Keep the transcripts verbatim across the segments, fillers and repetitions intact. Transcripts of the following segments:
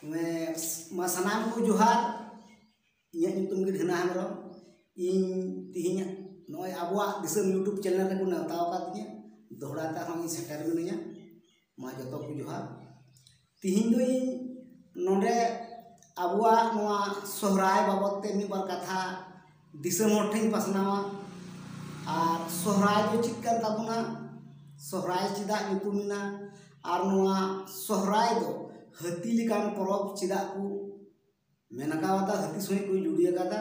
ᱢᱮ-, ᱢᱟ ᱥᱟᱱᱟᱢ ᱠᱚ ᱡᱚᱦᱟᱨ᱾ ᱤᱧᱟᱹᱜ ᱧᱩᱛᱩᱢ ᱜᱮ ᱰᱷᱮᱱᱟ ᱦᱮᱢᱵᱨᱚᱢ᱾ ᱤᱧ ᱛᱮᱦᱮᱧ ᱱᱚᱜᱼᱚᱭ ᱟᱵᱚᱣᱟᱜ ᱫᱤᱥᱚᱢ YouTube channel ᱨᱮᱠᱚ ᱱᱮᱣᱛᱟ ᱟᱠᱟᱫᱤᱧᱟ᱾ ᱫᱚᱦᱲᱟ ᱛᱮ ᱟᱨᱦᱚᱸ ᱤᱧ ᱥᱮᱴᱮᱨ ᱢᱤᱱᱟᱹᱧᱟ᱾ ᱢᱟ ᱡᱚᱛᱚ ᱠᱚ ᱡᱚᱦᱟᱨ᱾ ᱛᱮᱦᱮᱧ ᱫᱚ ᱤᱧ ᱱᱚᱰᱮ ᱟᱵᱚᱣᱟᱜ ᱱᱚᱣᱟ ᱥᱚᱦᱨᱟᱭ ᱵᱟᱵᱚᱫ ᱛᱮ ᱢᱤᱫ ᱵᱟᱨ ᱠᱟᱛᱷᱟ ᱫᱤᱥᱚᱢ ᱦᱚᱲ ᱴᱷᱮᱱ ᱯᱟᱥᱱᱟᱣᱟ᱾ ᱟᱨ ᱥᱚᱦᱨᱟᱭ ᱫᱚ ᱪᱮᱫ ᱠᱟᱱ ᱛᱟᱵᱚᱱᱟ, ᱥᱚᱦᱨᱟᱭ ᱪᱮᱫᱟᱜ ᱧᱩᱛᱩᱢ ᱮᱱᱟ, ᱟᱨ ᱱᱚᱣᱟ ᱥᱚᱦᱨᱟᱭ ᱫᱚ ᱦᱟᱹᱛᱤ ᱞᱮᱠᱟᱱ ᱯᱚᱨᱚᱵᱽ ᱪᱮᱫᱟᱜ ᱠᱚ ᱢᱮᱱ ᱠᱟᱣᱫᱟ, ᱦᱟᱹᱛᱤ ᱥᱚᱸᱜᱮ ᱠᱚ ᱡᱩᱲᱤ ᱟᱠᱟᱫᱟ᱾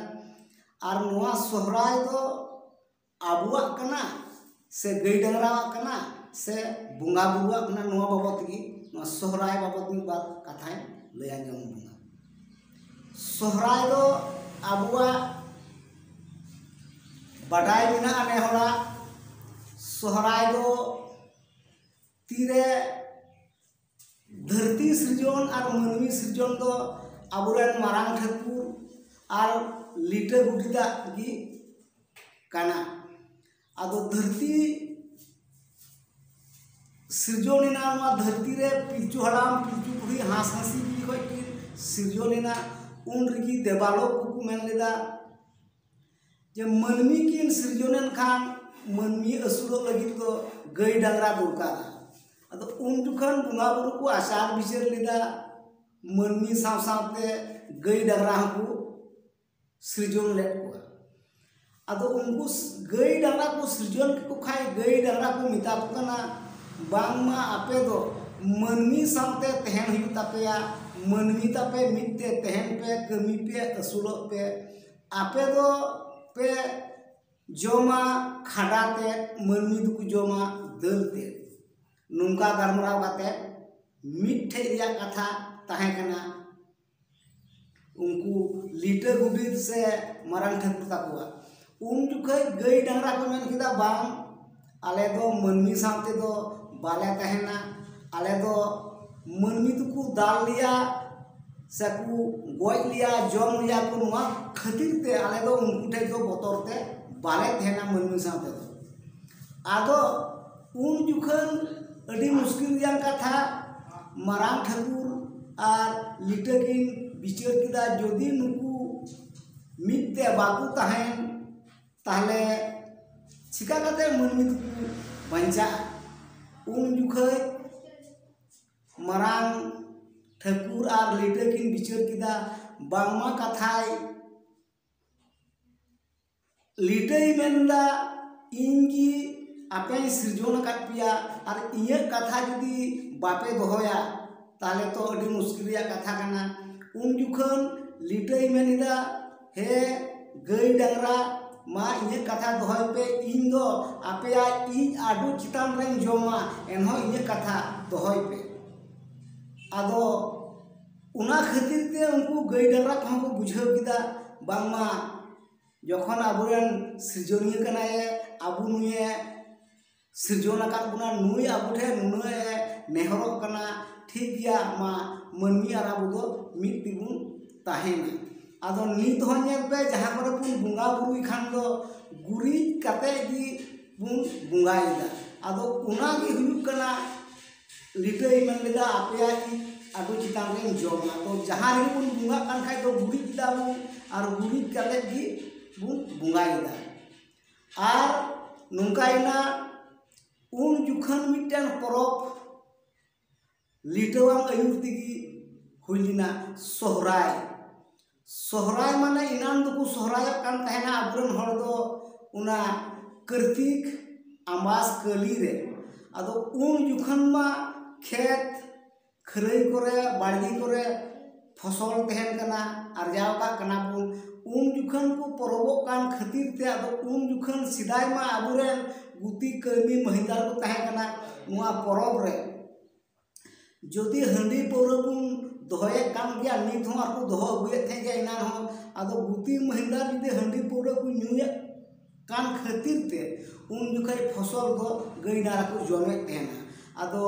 ᱟᱨ ᱱᱚᱣᱟ ᱥᱚᱦᱨᱟᱭ ᱫᱚ ᱟᱵᱚᱣᱟᱜ ᱠᱟᱱᱟ ᱥᱮ ᱜᱟᱹᱭ ᱰᱟᱝᱨᱟᱣᱟᱜ ᱠᱟᱱᱟ ᱥᱮ ᱵᱚᱸᱜᱟ ᱵᱩᱨᱩᱣᱟᱜ ᱠᱟᱱᱟ, ᱱᱚᱣᱟ ᱵᱟᱵᱚᱫ ᱛᱮᱜᱮ, ᱱᱚᱣᱟ ᱥᱚᱦᱨᱟᱭ ᱵᱟᱵᱚᱫ ᱢᱤᱫ ᱵᱟᱨ ᱠᱟᱛᱷᱟᱧ ᱞᱟᱹᱭ ᱟᱸᱡᱚᱢ ᱵᱚᱱᱟ᱾ ᱥᱚᱦᱨᱟᱭ ᱫᱚ ᱟᱵᱚᱣᱟᱜ ᱵᱟᱰᱟᱭ ᱢᱮᱱᱟᱜᱼᱟ ᱱᱮ ᱦᱚᱲᱟᱜ, ᱥᱚᱦᱨᱟᱭ ᱫᱚ ᱛᱤᱨᱮ ᱫᱷᱟᱹᱨᱛᱤ ᱥᱤᱨᱡᱚᱱ ᱟᱨ ᱢᱟᱹᱱᱢᱤ ᱥᱤᱨᱡᱚᱱ ᱫᱚ ᱟᱵᱚᱨᱮᱱ ᱢᱟᱨᱟᱝ ᱴᱷᱟᱹᱠᱩᱨ ᱟᱨ ᱞᱤᱴᱟᱹ ᱜᱚᱰᱮᱛᱟᱜ ᱜᱮ ᱠᱟᱱᱟ᱾ ᱟᱫᱚ ᱫᱷᱟᱹᱨᱛᱤ ᱥᱤᱨᱡᱚᱱ ᱮᱱᱟ, ᱱᱚᱣᱟ ᱫᱷᱟᱹᱨᱛᱤ ᱨᱮ ᱯᱤᱞᱪᱩ ᱦᱟᱲᱟᱢ ᱯᱤᱞᱪᱩ ᱵᱩᱲᱦᱤ ᱦᱟᱸᱥ ᱦᱟᱸᱥᱤ ᱡᱤᱣᱤ ᱠᱷᱚᱱ ᱠᱤᱱ ᱥᱤᱨᱡᱚᱱ ᱮᱱᱟ᱾ ᱩᱱ ᱨᱮᱜᱮ ᱫᱮᱵᱟᱞᱳᱠ ᱠᱚᱠᱚ ᱢᱮᱱ ᱞᱮᱫᱟ ᱡᱮ ᱢᱟᱹᱱᱢᱤ ᱠᱤᱱ ᱥᱤᱨᱡᱚᱱ ᱮᱱ ᱠᱷᱟᱱ ᱢᱟᱹᱱᱢᱤ ᱟᱹᱥᱩᱞᱚᱜ ᱞᱟᱹᱜᱤᱫ ᱫᱚ ᱜᱟᱹᱭ ᱰᱟᱝᱨᱟ ᱫᱚᱨᱠᱟᱨᱟ᱾ ᱟᱫᱚ ᱩᱱ ᱡᱚᱠᱷᱚᱱ ᱵᱚᱸᱜᱟ ᱵᱩᱨᱩ ᱠᱚ ᱟᱪᱟᱨ ᱵᱤᱪᱟᱹᱨ ᱞᱮᱫᱟ, ᱢᱟᱹᱱᱢᱤ ᱥᱟᱶ ᱥᱟᱶᱛᱮ ᱜᱟᱹᱭ ᱰᱟᱝᱨᱟ ᱦᱚᱸᱠᱚ ᱥᱤᱨᱡᱚᱱ ᱞᱮᱫ ᱠᱚᱣᱟ᱾ ᱟᱫᱚ ᱩᱱᱠᱩ ᱥ-, ᱜᱟᱹᱭ ᱰᱟᱝᱨᱟ ᱠᱚ ᱥᱤᱨᱡᱚᱱ ᱠᱮᱫ ᱠᱚ ᱠᱷᱟᱱ ᱜᱟᱹᱭ ᱰᱟᱝᱨᱟ ᱠᱚ ᱢᱮᱛᱟ ᱠᱚ ᱠᱟᱱᱟ, ᱵᱟᱝᱢᱟ ᱟᱯᱮ ᱫᱚ ᱢᱟᱹᱱᱢᱤ ᱥᱟᱶᱛᱮ ᱛᱟᱦᱮᱱ ᱦᱩᱭᱩᱜ ᱛᱟᱯᱮᱭᱟ, ᱢᱟᱹᱱᱢᱤ ᱛᱟᱯᱮ ᱢᱤᱫ ᱛᱮ ᱛᱟᱦᱮᱱ ᱯᱮ, ᱠᱟᱹᱢᱤ ᱯᱮ, ᱟᱹᱥᱩᱞᱚᱜ ᱯᱮ᱾ ᱟᱯᱮ ᱫᱚ ᱯᱮ ᱡᱚᱢᱟ ᱠᱷᱟᱰᱟ ᱛᱮ, ᱢᱟᱹᱱᱢᱤ ᱫᱚᱠᱚ ᱡᱚᱢᱟ ᱫᱟᱹᱞ ᱛᱮ᱾ ᱱᱚᱝᱠᱟ ᱜᱟᱞᱢᱟᱨᱟᱣ ᱠᱟᱛᱮ ᱢᱤᱫ ᱴᱷᱮᱡ ᱨᱮᱭᱟᱜ ᱠᱟᱛᱷᱟ ᱛᱟᱦᱮᱸ ᱠᱟᱱᱟ ᱩᱱᱠᱩ ᱞᱤᱴᱟᱹ ᱜᱚᱰᱮᱛ ᱥᱮ ᱢᱟᱨᱟᱝ ᱴᱷᱟᱹᱠᱩᱨ ᱛᱟᱠᱚᱣᱟᱜ᱾ ᱩᱱ ᱡᱚᱠᱷᱚᱡ ᱜᱟᱹᱭ ᱰᱟᱝᱨᱟ ᱠᱚ ᱢᱮᱱ ᱠᱮᱫᱟ, ᱵᱟᱝ, ᱟᱞᱮ ᱫᱚ ᱢᱟᱹᱱᱢᱤ ᱥᱟᱶ ᱛᱮᱫᱚ ᱵᱟᱞᱮ ᱛᱟᱦᱮᱱᱟ, ᱟᱞᱮ ᱫᱚ ᱢᱟᱹᱱᱢᱤ ᱫᱚᱠᱚ ᱫᱟᱞ ᱞᱮᱭᱟ ᱥᱮᱠᱚ ᱜᱚᱡ ᱞᱮᱭᱟ, ᱡᱚᱢ ᱞᱮᱭᱟ ᱠᱚ, ᱱᱚᱣᱟ ᱠᱷᱟᱹᱛᱤᱨ ᱛᱮ ᱟᱞᱮ ᱫᱚ ᱩᱱᱠᱩ ᱴᱷᱮᱡ ᱫᱚ ᱵᱚᱛᱚᱨ ᱛᱮ ᱵᱟᱞᱮ ᱛᱟᱦᱮᱱᱟ ᱢᱟᱹᱱᱢᱤ ᱥᱟᱶ ᱛᱮᱫᱚ᱾ ᱟᱫᱚ ᱩᱱ ᱡᱚᱠᱷᱚᱱ ᱟᱹᱰᱤ ᱢᱩᱥᱠᱤᱞ ᱨᱮᱭᱟᱜ ᱠᱟᱛᱷᱟ, ᱢᱟᱨᱟᱝ ᱴᱷᱟᱹᱠᱩᱨ ᱟᱨ ᱞᱤᱴᱟᱹ ᱠᱤᱱ ᱵᱤᱪᱟᱹᱨ ᱠᱮᱫᱟ, ᱡᱩᱫᱤ ᱱᱩᱠᱩ ᱢᱤᱫ ᱛᱮ ᱵᱟᱠᱚ ᱛᱟᱦᱮᱱ, ᱛᱟᱦᱞᱮ ᱪᱤᱠᱟ ᱠᱟᱛᱮ ᱢᱟᱹᱱᱢᱤ ᱫᱚᱠᱚ ᱵᱟᱧᱪᱟᱜᱼᱟ? ᱩᱱ ᱡᱚᱠᱷᱟᱹᱡ ᱢᱟᱨᱟᱝ ᱴᱷᱟᱹᱠᱩᱨ ᱟᱨ ᱞᱤᱴᱟᱹ ᱠᱤᱱ ᱵᱤᱪᱟᱹᱨ ᱠᱮᱫᱟ, ᱵᱟᱝᱢᱟ ᱠᱟᱛᱷᱟᱭ ᱞᱤᱴᱟᱹᱭ ᱢᱮᱱᱫᱟ, ᱤᱧ ᱜᱮ ᱟᱯᱮᱧ ᱥᱤᱨᱡᱚᱱ ᱟᱠᱟᱫ ᱯᱮᱭᱟ, ᱟᱨ ᱤᱧᱟᱹᱜ ᱠᱟᱛᱷᱟ ᱡᱩᱫᱤ ᱵᱟᱯᱮ ᱫᱚᱦᱚᱭᱟ, ᱛᱟᱦᱞᱮ ᱛᱚ ᱟᱹᱰᱤ ᱢᱩᱥᱠᱤᱞ ᱨᱮᱭᱟᱜ ᱠᱟᱛᱷᱟ ᱠᱟᱱᱟ᱾ ᱩᱱ ᱡᱚᱠᱷᱚᱱ ᱞᱤᱴᱟᱹᱭ ᱢᱮᱱ ᱮᱫᱟ, ᱦᱮ ᱜᱟᱹᱭ ᱰᱟᱝᱨᱟ, ᱢᱟ ᱤᱧᱟᱹᱜ ᱠᱟᱛᱷᱟ ᱫᱚᱦᱚᱭ ᱯᱮ, ᱤᱧ ᱫᱚ ᱟᱯᱮᱭᱟᱜ ᱤᱡ ᱟᱰᱚ ᱪᱮᱛᱟᱱ ᱨᱮᱧ ᱡᱚᱢᱟ, ᱮᱱᱦᱚᱸ ᱤᱧᱟᱹᱜ ᱠᱟᱛᱷᱟ ᱫᱚᱦᱚᱭ ᱯᱮ᱾ ᱟᱫᱚ ᱚᱱᱟ ᱠᱷᱟᱹᱛᱤᱨ ᱛᱮ ᱩᱱᱠᱩ ᱜᱟᱹᱭ ᱰᱟᱝᱨᱟ ᱠᱚᱦᱚᱸ ᱠᱚ ᱵᱩᱡᱷᱟᱹᱣ ᱠᱮᱫᱟ, ᱵᱟᱝᱢᱟ ᱡᱚᱠᱷᱚᱱ ᱟᱵᱚᱨᱮᱱ ᱥᱤᱨᱡᱚᱱᱤᱭᱟᱹ ᱠᱟᱱᱟᱭᱮ, ᱟᱵᱚ ᱱᱩᱭᱮ ᱥᱤᱨᱡᱚᱱ ᱟᱠᱟᱫ ᱵᱚᱱᱟ, ᱱᱩᱭ ᱟᱵᱚ ᱴᱷᱮᱱ ᱱᱩᱱᱟᱹᱜ ᱮ ᱱᱮᱦᱚᱨᱚᱜ ᱠᱟᱱᱟ, ᱴᱷᱤᱠ ᱜᱮᱭᱟ, ᱢᱟ ᱢᱟᱹᱱᱢᱤ ᱟᱨ ᱟᱵᱚ ᱫᱚ ᱢᱤᱫ ᱛᱮᱵᱚᱱ ᱛᱟᱦᱮᱱᱟ᱾ ᱟᱫᱚ ᱱᱤᱛ ᱦᱚᱸ ᱧᱮᱞ ᱯᱮ, ᱡᱟᱦᱟᱸ ᱠᱚᱨᱮ ᱵᱚᱱ ᱵᱚᱸᱜᱟ ᱵᱩᱨᱩᱭ ᱠᱷᱟᱱ ᱫᱚ ᱜᱩᱨᱤᱡ ᱠᱟᱛᱮ ᱜᱮ ᱵᱚᱱ ᱵᱚᱸᱜᱟᱭᱮᱫᱟ᱾ ᱟᱫᱚ ᱚᱱᱟ ᱜᱮ ᱦᱩᱭᱩᱜ ᱠᱟᱱᱟ, ᱞᱤᱴᱟᱹᱭ ᱢᱮᱱ ᱞᱮᱫᱟ, ᱟᱯᱮᱭᱟᱜ ᱤᱡ ᱟᱰᱚ ᱪᱮᱛᱟᱱ ᱨᱮᱧ ᱡᱚᱢᱟ᱾ ᱛᱚ ᱡᱟᱦᱟᱸ ᱨᱮᱜᱮ ᱵᱚᱱ ᱵᱚᱸᱜᱟᱜ ᱠᱟᱱ ᱠᱷᱟᱡ ᱫᱚ ᱜᱩᱨᱤᱡ ᱠᱮᱫᱟ ᱵᱚᱱ, ᱟᱨ ᱜᱩᱨᱤᱡ ᱠᱟᱛᱮ ᱜᱮ ᱵᱚᱱ ᱵᱚᱸᱜᱟᱭᱮᱫᱟ᱾ ᱟᱨ ᱱᱚᱝᱠᱟᱭᱮᱱᱟ, ᱩᱱ ᱡᱚᱠᱷᱚᱱ ᱢᱤᱫᱴᱮᱱ ᱯᱚᱨᱚᱵᱽ ᱞᱤᱴᱟᱹᱣᱟᱱ ᱟᱹᱭᱩᱨ ᱛᱮᱜᱮ ᱦᱩᱭ ᱞᱮᱱᱟ ᱥᱚᱦᱨᱟᱭ᱾ ᱥᱚᱦᱨᱟᱭ ᱢᱟᱱᱮ ᱮᱱᱟᱱ ᱫᱚᱠᱚ ᱥᱚᱦᱨᱟᱭᱚᱜ ᱠᱟᱱ ᱛᱟᱦᱮᱱᱟ ᱟᱵᱚᱨᱮᱱ ᱦᱚᱲ ᱫᱚ ᱚᱱᱟ ᱠᱟᱹᱨᱛᱤᱠ ᱟᱢᱵᱟᱥ ᱠᱟᱹᱞᱤ ᱨᱮ᱾ ᱟᱫᱚ ᱩᱱ ᱡᱚᱠᱷᱚᱱ ᱢᱟ ᱠᱷᱮᱛ ᱠᱷᱟᱹᱨᱟᱹᱭ ᱠᱚᱨᱮ, ᱵᱟᱲᱜᱮ ᱠᱚᱨᱮ ᱯᱷᱚᱥᱚᱞ ᱛᱟᱦᱮᱱ ᱠᱟᱱᱟ, ᱟᱨᱡᱟᱣ ᱠᱟᱜ ᱠᱟᱱᱟ ᱵᱚᱱ᱾ ᱩᱱ ᱡᱚᱠᱷᱚᱱ ᱠᱚ ᱯᱚᱨᱚᱵᱚᱜ ᱠᱟᱱ ᱠᱷᱟᱹᱛᱤᱨ ᱛᱮ, ᱟᱫᱚ ᱩᱱ ᱡᱚᱠᱷᱚᱱ ᱥᱮᱫᱟᱭ ᱢᱟ ᱟᱵᱚᱨᱮᱱ ᱜᱩᱛᱤ ᱠᱟᱹᱲᱢᱤ ᱢᱟᱹᱦᱤᱸᱫᱟᱨ ᱠᱚ ᱛᱟᱦᱮᱸ ᱠᱟᱱᱟ ᱱᱚᱣᱟ ᱯᱚᱨᱚᱵᱽ ᱨᱮ᱾ ᱡᱩᱫᱤ ᱦᱟᱺᱰᱤ ᱯᱟᱹᱣᱨᱟᱹ ᱵᱚᱱ ᱫᱚᱦᱚᱭᱮᱫ ᱠᱟᱱ ᱜᱮᱭᱟ, ᱱᱤᱛ ᱦᱚᱸ ᱟᱨᱠᱚ ᱫᱚᱦᱚ ᱟᱹᱜᱩᱭᱮᱫ ᱛᱟᱦᱮᱸ ᱜᱮᱭᱟ ᱮᱱᱟᱱ ᱦᱚᱸ᱾ ᱟᱫᱚ ᱜᱩᱛᱤ ᱢᱟᱹᱦᱤᱸᱫᱟᱨ ᱡᱩᱫᱤ ᱦᱟᱺᱰᱤ ᱯᱟᱹᱣᱨᱟᱹ ᱠᱚ ᱧᱩᱭᱮᱫ ᱠᱟᱱ ᱠᱷᱟᱹᱛᱤᱨ ᱛᱮ ᱩᱱ ᱡᱚᱠᱷᱚᱡ ᱯᱷᱚᱥᱚᱞ ᱫᱚ ᱜᱟᱹᱭ ᱰᱟᱝᱨᱟ ᱠᱚ ᱡᱚᱢᱮᱫ ᱛᱟᱦᱮᱱᱟ᱾ ᱟᱫᱚ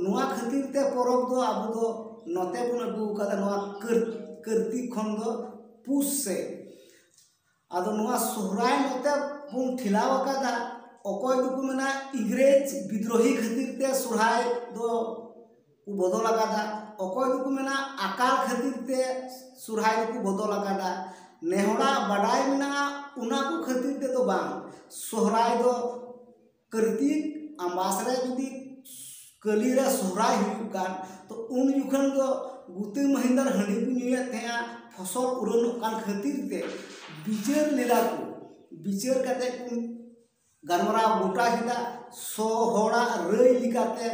ᱱᱚᱣᱟ ᱠᱷᱟᱹᱛᱤᱨ ᱛᱮ ᱯᱚᱨᱚᱵᱽ ᱫᱚ ᱟᱵᱚ ᱫᱚ ᱱᱚᱛᱮ ᱵᱚᱱ ᱟᱹᱜᱩ ᱟᱠᱟᱫᱟ, ᱱᱚᱣᱟ ᱠᱟᱹᱨ-, ᱠᱟᱹᱨᱛᱤᱠ ᱠᱷᱚᱱ ᱫᱚ ᱯᱩᱥ ᱥᱮᱫ᱾ ᱟᱫᱚ ᱱᱚᱣᱟ ᱥᱚᱦᱨᱟᱭ ᱱᱚᱛᱮ ᱵᱚᱱ ᱴᱷᱮᱞᱟᱣ ᱟᱠᱟᱫᱟ᱾ ᱚᱠᱚᱭ ᱫᱚᱠᱚ ᱢᱮᱱᱟ ᱤᱝᱨᱮᱡᱽ ᱵᱤᱫᱽᱨᱳᱦᱤ ᱠᱷᱟᱹᱛᱤᱨ ᱛᱮ ᱥᱚᱦᱨᱟᱭ ᱫᱚ ᱠᱚ ᱵᱚᱫᱚᱞ ᱟᱠᱟᱫᱟ᱾ ᱚᱠᱚᱭ ᱫᱚᱠᱚ ᱢᱮᱱᱟ ᱟᱠᱟᱞ ᱠᱷᱟᱹᱛᱤᱨ ᱛᱮ ᱥᱚᱦᱨᱟᱭ ᱫᱚᱠᱚ ᱵᱚᱫᱚᱞ ᱟᱠᱟᱫᱟ᱾ ᱱᱮ ᱦᱚᱲᱟᱜ ᱵᱟᱰᱟᱭ ᱢᱮᱱᱟᱜᱼᱟ, ᱚᱱᱟ ᱠᱚ ᱠᱷᱟᱹᱛᱤᱨ ᱛᱮᱫᱚ ᱵᱟᱝ᱾ ᱥᱚᱦᱨᱟᱭ ᱫᱚ ᱠᱟᱹᱨᱛᱤᱠ ᱟᱢᱵᱟᱥ ᱨᱮ ᱡᱩᱫᱤ ᱠᱟᱹᱞᱤ ᱨᱮ ᱥᱚᱦᱨᱟᱭ ᱦᱩᱭᱩᱜ ᱠᱟᱱ, ᱛᱚ ᱩᱱ ᱡᱚᱠᱷᱚᱱ ᱫᱚ ᱜᱩᱛᱤ ᱢᱟᱹᱦᱤᱱᱫᱟᱨ ᱦᱟᱺᱰᱤ ᱠᱚ ᱧᱩᱭᱮᱫ ᱛᱟᱦᱮᱸᱜᱼᱟ, ᱯᱷᱚᱥᱚᱞ ᱩᱨᱟᱹᱱᱚᱜ ᱠᱟᱱ ᱠᱷᱟᱹᱛᱤᱨ ᱛᱮ ᱵᱤᱪᱟᱹᱨ ᱞᱮᱫᱟ ᱠᱚ᱾ ᱵᱤᱪᱟᱹᱨ ᱠᱟᱛᱮ ᱠᱚ ᱜᱟᱞᱢᱟᱨᱟᱣ ᱜᱚᱴᱟ ᱠᱮᱫᱟ, ᱥᱚ ᱦᱚᱲᱟᱜ ᱨᱟᱹᱭ ᱞᱮᱠᱟᱛᱮ᱾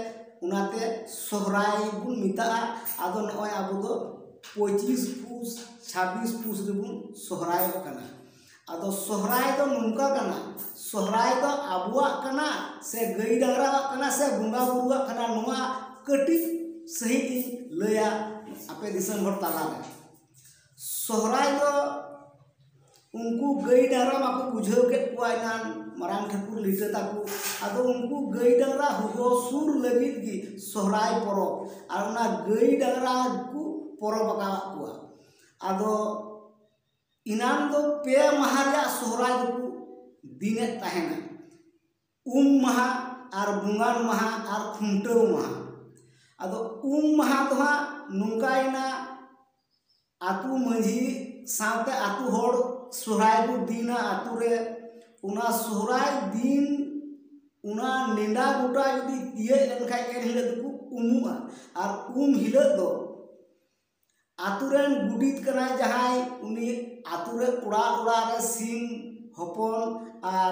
ᱚᱱᱟᱛᱮ ᱥᱚᱦᱨᱟᱭ ᱵᱚᱱ ᱢᱮᱛᱟᱜᱼᱟ᱾ ᱟᱫᱚ ᱱᱚᱜᱼᱚᱭ ᱟᱵᱚ ᱫᱚ ᱯᱚᱸᱪᱤᱥ ᱯᱩᱥ, ᱪᱷᱟᱵᱵᱤᱥ ᱯᱩᱥ ᱨᱮᱵᱚᱱ ᱥᱚᱦᱨᱟᱭᱚᱜ ᱠᱟᱱᱟ᱾ ᱟᱫᱚ ᱥᱚᱦᱨᱟᱭ ᱫᱚ ᱱᱚᱝᱠᱟ ᱠᱟᱱᱟ, ᱥᱚᱦᱨᱟᱭ ᱫᱚ ᱟᱵᱚᱣᱟᱜ ᱠᱟᱱᱟ ᱥᱮ ᱜᱟᱹᱭ ᱰᱟᱝᱨᱟᱣᱟᱜ ᱠᱟᱱᱟ ᱥᱮ ᱵᱚᱸᱜᱟ ᱵᱩᱨᱩᱣᱟᱜ ᱠᱟᱱᱟ, ᱱᱚᱣᱟ ᱠᱟᱹᱴᱤᱡ ᱥᱟᱺᱦᱤᱡ ᱤᱧ ᱞᱟᱹᱭᱟ ᱟᱯᱮ ᱫᱤᱥᱚᱢ ᱦᱚᱲ ᱛᱟᱞᱟᱨᱮ᱾ ᱥᱚᱦᱨᱟᱭ ᱫᱚ ᱩᱱᱠᱩ ᱜᱟᱹᱭ ᱰᱟᱝᱨᱟ ᱢᱟᱠᱚ ᱵᱩᱡᱷᱟᱹᱣ ᱠᱮᱫ ᱠᱚᱣᱟ ᱮᱱᱟᱱ ᱢᱟᱨᱟᱝ ᱴᱷᱟᱹᱠᱩᱨ ᱞᱤᱴᱟᱹ ᱛᱟᱠᱚ᱾ ᱟᱫᱚ ᱩᱱᱠᱩ ᱜᱟᱹᱭ ᱰᱟᱝᱨᱟ ᱦᱚᱦᱚ ᱥᱩᱨ ᱞᱟᱹᱜᱤᱫ ᱜᱮ ᱥᱚᱦᱨᱟᱭ ᱯᱚᱨᱚᱵᱽ᱾ ᱟᱨ ᱚᱱᱟ ᱜᱟᱹᱭ ᱰᱟᱝᱨᱟ ᱠᱚ ᱯᱚᱨᱚᱵᱽ ᱟᱠᱟᱫ ᱠᱚᱣᱟ᱾ ᱟᱫᱚ ᱮᱱᱟᱱ ᱫᱚ ᱯᱮ ᱢᱟᱦᱟ ᱨᱮᱭᱟᱜ ᱥᱚᱦᱨᱟᱭ ᱫᱚᱠᱚ ᱫᱤᱱᱮᱫ ᱛᱟᱦᱮᱱᱟ᱾ ᱩᱢ ᱢᱟᱦᱟ ᱟᱨ ᱵᱚᱸᱜᱟᱱ ᱢᱟᱦᱟ ᱟᱨ ᱠᱷᱩᱱᱴᱟᱹᱣ ᱢᱟᱦᱟ᱾ ᱟᱫᱚ ᱩᱢ ᱢᱟᱦᱟ ᱫᱚ ᱦᱟᱸᱜ ᱱᱚᱝᱠᱟᱭᱮᱱᱟ, ᱟᱹᱛᱩ ᱢᱟᱺᱡᱷᱤ ᱥᱟᱶᱛᱮ ᱟᱹᱛᱩ ᱦᱚᱲ ᱥᱚᱦᱨᱟᱭ ᱠᱚ ᱫᱤᱱᱟ ᱟᱹᱛᱩ ᱨᱮ᱾ ᱚᱱᱟ ᱥᱚᱦᱨᱟᱭ ᱫᱤᱱ ᱚᱱᱟ ᱱᱮᱰᱟ ᱜᱚᱴᱟ ᱡᱩᱫᱤ ᱛᱤᱭᱟᱹᱜ ᱞᱮᱱᱠᱷᱟᱱ, ᱮᱱ ᱦᱤᱞᱳᱜ ᱫᱚᱠᱚ ᱩᱢᱩᱜᱼᱟ᱾ ᱟᱨ ᱩᱢ ᱦᱤᱞᱳᱜ ᱫᱚ ᱟᱹᱛᱩ ᱨᱮᱱ ᱜᱩᱰᱤᱛ ᱠᱟᱱᱟᱭ ᱡᱟᱦᱟᱸᱭ, ᱩᱱᱤ ᱟᱹᱛᱩ ᱨᱮ ᱚᱲᱟᱜ ᱚᱲᱟᱜ ᱨᱮ ᱥᱤᱢ ᱦᱚᱯᱚᱱ ᱟᱨ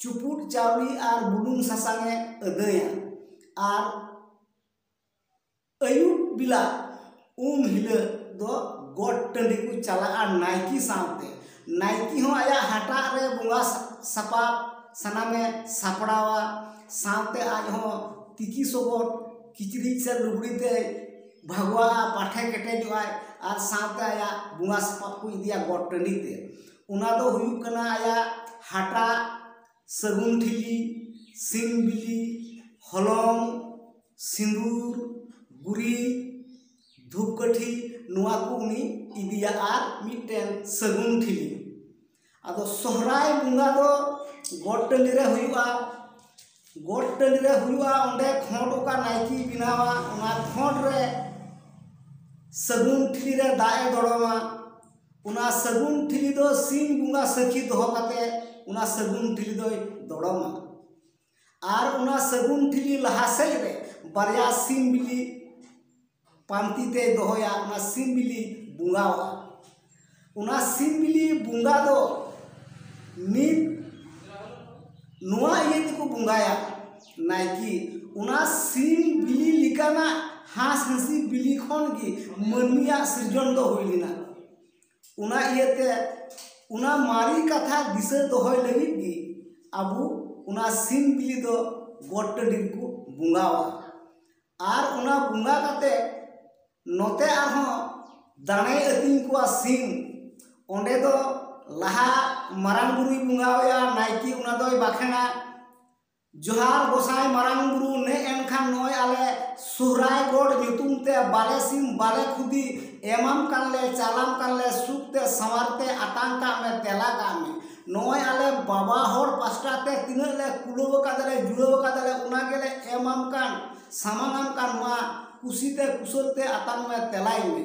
ᱪᱩᱯᱩᱫ ᱪᱟᱣᱞᱮ ᱟᱨ ᱵᱩᱞᱩᱝ ᱥᱟᱥᱟᱝ ᱮ ᱟᱹᱫᱟᱹᱭᱟ᱾ ᱟᱨ ᱟᱹᱭᱩᱵ ᱵᱮᱞᱟ ᱩᱢ ᱦᱤᱞᱳᱜ ᱫᱚ ᱜᱚᱴ ᱴᱟᱺᱰᱤ ᱠᱚ ᱪᱟᱞᱟᱜᱼᱟ ᱱᱟᱭᱠᱮ ᱥᱟᱶᱛᱮ᱾ ᱱᱟᱭᱠᱮ ᱦᱚᱸ ᱟᱭᱟᱜ ᱦᱟᱴᱟᱜ ᱨᱮ ᱵᱚᱸᱜᱟ ᱥᱟ-, ᱥᱟᱯᱟᱵ ᱥᱟᱱᱟᱢᱮ ᱥᱟᱯᱲᱟᱣᱟ, ᱥᱟᱶᱛᱮ ᱟᱡ ᱦᱚᱸ ᱛᱤᱠᱤ ᱥᱚᱵᱚᱫ ᱠᱤᱪᱨᱤᱡ ᱥᱮ ᱞᱩᱜᱽᱲᱤ ᱛᱮ ᱵᱷᱟᱜᱚᱣᱟᱜᱼᱟ, ᱯᱟᱴᱷᱮ ᱠᱮᱴᱮᱡᱚᱜᱼᱟᱭ, ᱟᱨ ᱥᱟᱶᱛᱮ ᱟᱭᱟᱜ ᱵᱚᱸᱜᱟ ᱥᱟᱯᱟᱵ ᱠᱚ ᱤᱫᱤᱭᱟ ᱜᱚᱴ ᱴᱟᱺᱰᱤ ᱛᱮ᱾ ᱚᱱᱟ ᱫᱚ ᱦᱩᱭᱩᱜ ᱠᱟᱱᱟ ᱟᱭᱟᱜ ᱦᱟᱴᱟᱜ, ᱥᱟᱹᱜᱩᱱ ᱴᱷᱤᱞᱤ, ᱥᱤᱢ ᱵᱤᱞᱤ, ᱦᱚᱞᱚᱝ, ᱥᱤᱸᱫᱩᱨ, ᱜᱩᱨᱤᱡ, ᱫᱷᱩᱯᱠᱟᱹᱴᱷᱤ, ᱱᱚᱣᱟ ᱠᱚ ᱩᱱᱤ ᱤᱫᱤᱭᱟ ᱟᱨ ᱢᱤᱫᱴᱮᱱ ᱥᱟᱹᱜᱩᱱ ᱴᱷᱤᱞᱤ᱾ ᱟᱫᱚ ᱥᱚᱦᱨᱟᱭ ᱵᱚᱸᱜᱟ ᱫᱚ ᱜᱚᱴ ᱴᱟᱺᱰᱤ ᱨᱮ ᱦᱩᱭᱩᱜᱼᱟ᱾ ᱜᱚᱴ ᱴᱟᱺᱰᱤ ᱨᱮ ᱦᱩᱭᱩᱜᱼᱟ, ᱚᱸᱰᱮ ᱠᱷᱚᱸᱰ ᱚᱠᱟ ᱱᱟᱭᱠᱮᱭ ᱵᱮᱱᱟᱣᱟ, ᱚᱱᱟ ᱠᱷᱚᱸᱰ ᱨᱮ ᱥᱟᱹᱜᱩᱱ ᱴᱷᱤᱞᱤ ᱨᱮ ᱫᱟᱜ ᱮ ᱫᱚᱲᱚᱢᱟ᱾ ᱚᱱᱟ ᱥᱟᱹᱜᱩᱱ ᱴᱷᱤᱞᱤ ᱫᱚ ᱥᱤᱧ ᱵᱚᱸᱜᱟ ᱥᱟᱹᱠᱷᱤ ᱫᱚᱦᱚ ᱠᱟᱛᱮ ᱚᱱᱟ ᱥᱟᱹᱜᱩᱱ ᱴᱷᱤᱞᱤ ᱫᱚᱭ ᱫᱚᱲᱚᱢᱟ᱾ ᱟᱨ ᱚᱱᱟ ᱥᱟᱹᱜᱩᱱ ᱴᱷᱤᱞᱤ ᱞᱟᱦᱟ ᱥᱮᱫ ᱨᱮ ᱵᱟᱨᱭᱟ ᱥᱤᱢ ᱵᱤᱞᱤ ᱯᱟᱱᱛᱤ ᱛᱮᱭ ᱫᱚᱦᱚᱭᱟ, ᱚᱱᱟ ᱥᱤᱢ ᱵᱤᱞᱤ ᱵᱚᱸᱜᱟᱣᱟᱜᱼᱟ᱾ ᱚᱱᱟ ᱥᱤᱢ ᱵᱤᱞᱤ ᱵᱚᱸᱜᱟ ᱫᱚ ᱱᱤᱛ ᱱᱚᱣᱟ ᱤᱭᱟᱹ ᱛᱮᱠᱚ ᱵᱚᱸᱜᱟᱭᱟ ᱱᱟᱭᱠᱮ, ᱚᱱᱟ ᱥᱤᱢ ᱵᱤᱞᱤ ᱞᱮᱠᱟᱱᱟᱜ ᱦᱟᱸᱥ ᱦᱟᱹᱥᱤ ᱵᱤᱞᱤ ᱠᱷᱚᱱ ᱜᱮ ᱢᱟᱹᱱᱢᱤᱭᱟᱜ ᱥᱤᱨᱡᱚᱱ ᱫᱚ ᱦᱩᱭ ᱞᱮᱱᱟ᱾ ᱚᱱᱟ ᱤᱭᱟᱹᱛᱮ ᱚᱱᱟ ᱢᱟᱨᱮ ᱠᱟᱛᱷᱟ ᱫᱤᱥᱟᱹ ᱫᱚᱦᱚᱭ ᱞᱟᱹᱜᱤᱫ ᱜᱮ ᱟᱵᱚ ᱚᱱᱟ ᱥᱤᱢ ᱵᱤᱞᱤ ᱫᱚ ᱜᱚᱴ ᱴᱟᱺᱰᱤ ᱨᱮᱠᱚ ᱵᱚᱸᱜᱟᱣᱟ᱾ ᱟᱨ ᱚᱱᱟ ᱵᱚᱸᱜᱟ ᱠᱟᱛᱮ ᱱᱚᱛᱮ ᱟᱨᱦᱚᱸ ᱫᱟᱲᱮᱭ ᱟᱹᱛᱤᱧ ᱠᱚᱣᱟ ᱥᱤᱢ᱾ ᱚᱸᱰᱮ ᱫᱚ ᱞᱟᱦᱟ ᱢᱟᱨᱟᱝ ᱵᱩᱨᱩᱭ ᱵᱚᱸᱜᱟᱣᱟᱭᱟ, ᱱᱟᱭᱠᱮ ᱚᱱᱟ ᱫᱚᱭ ᱵᱟᱠᱷᱮᱲᱟ, "ᱡᱚᱦᱟᱨ ᱜᱚᱸᱥᱟᱭ ᱢᱟᱨᱟᱝ ᱵᱩᱨᱩ, ᱱᱮ ᱮᱱᱠᱷᱟᱱ ᱱᱚᱜᱼᱚᱭ ᱟᱞᱮ ᱥᱚᱦᱨᱟᱭ ᱜᱚᱰ ᱧᱩᱛᱩᱢ ᱛᱮ ᱵᱟᱞᱮ ᱥᱤᱢ ᱵᱟᱞᱮ ᱠᱷᱩᱫᱤ ᱮᱢᱟᱢ ᱠᱟᱱ ᱞᱮ, ᱪᱟᱞᱟᱢ ᱠᱟᱱ ᱞᱮ, ᱥᱩᱠ ᱛᱮ ᱥᱟᱶᱟᱨ ᱛᱮ ᱟᱛᱟᱝ ᱠᱟᱜ ᱢᱮ, ᱛᱮᱞᱟ ᱠᱟᱜ ᱢᱮ᱾ ᱱᱚᱜᱼᱚᱭ ᱟᱞᱮ ᱵᱟᱵᱟ ᱦᱚᱲ ᱯᱟᱥᱴᱟ ᱛᱮ ᱛᱤᱱᱟᱹᱜ ᱞᱮ ᱠᱩᱞᱟᱹᱣ ᱟᱠᱟᱫᱟᱞᱮ, ᱡᱩᱲᱟᱹᱣ ᱟᱠᱟᱫᱟᱞᱮ, ᱚᱱᱟ ᱜᱮᱞᱮ ᱮᱢᱟᱢ ᱠᱟᱱ, ᱥᱟᱢᱟᱝ ᱟᱢ ᱠᱟᱱ, ᱢᱟ ᱠᱩᱥᱤ ᱛᱮ ᱠᱩᱥᱟᱹᱞ ᱛᱮ ᱟᱛᱟᱝ ᱢᱮ, ᱛᱮᱞᱟᱭ ᱢᱮ᱾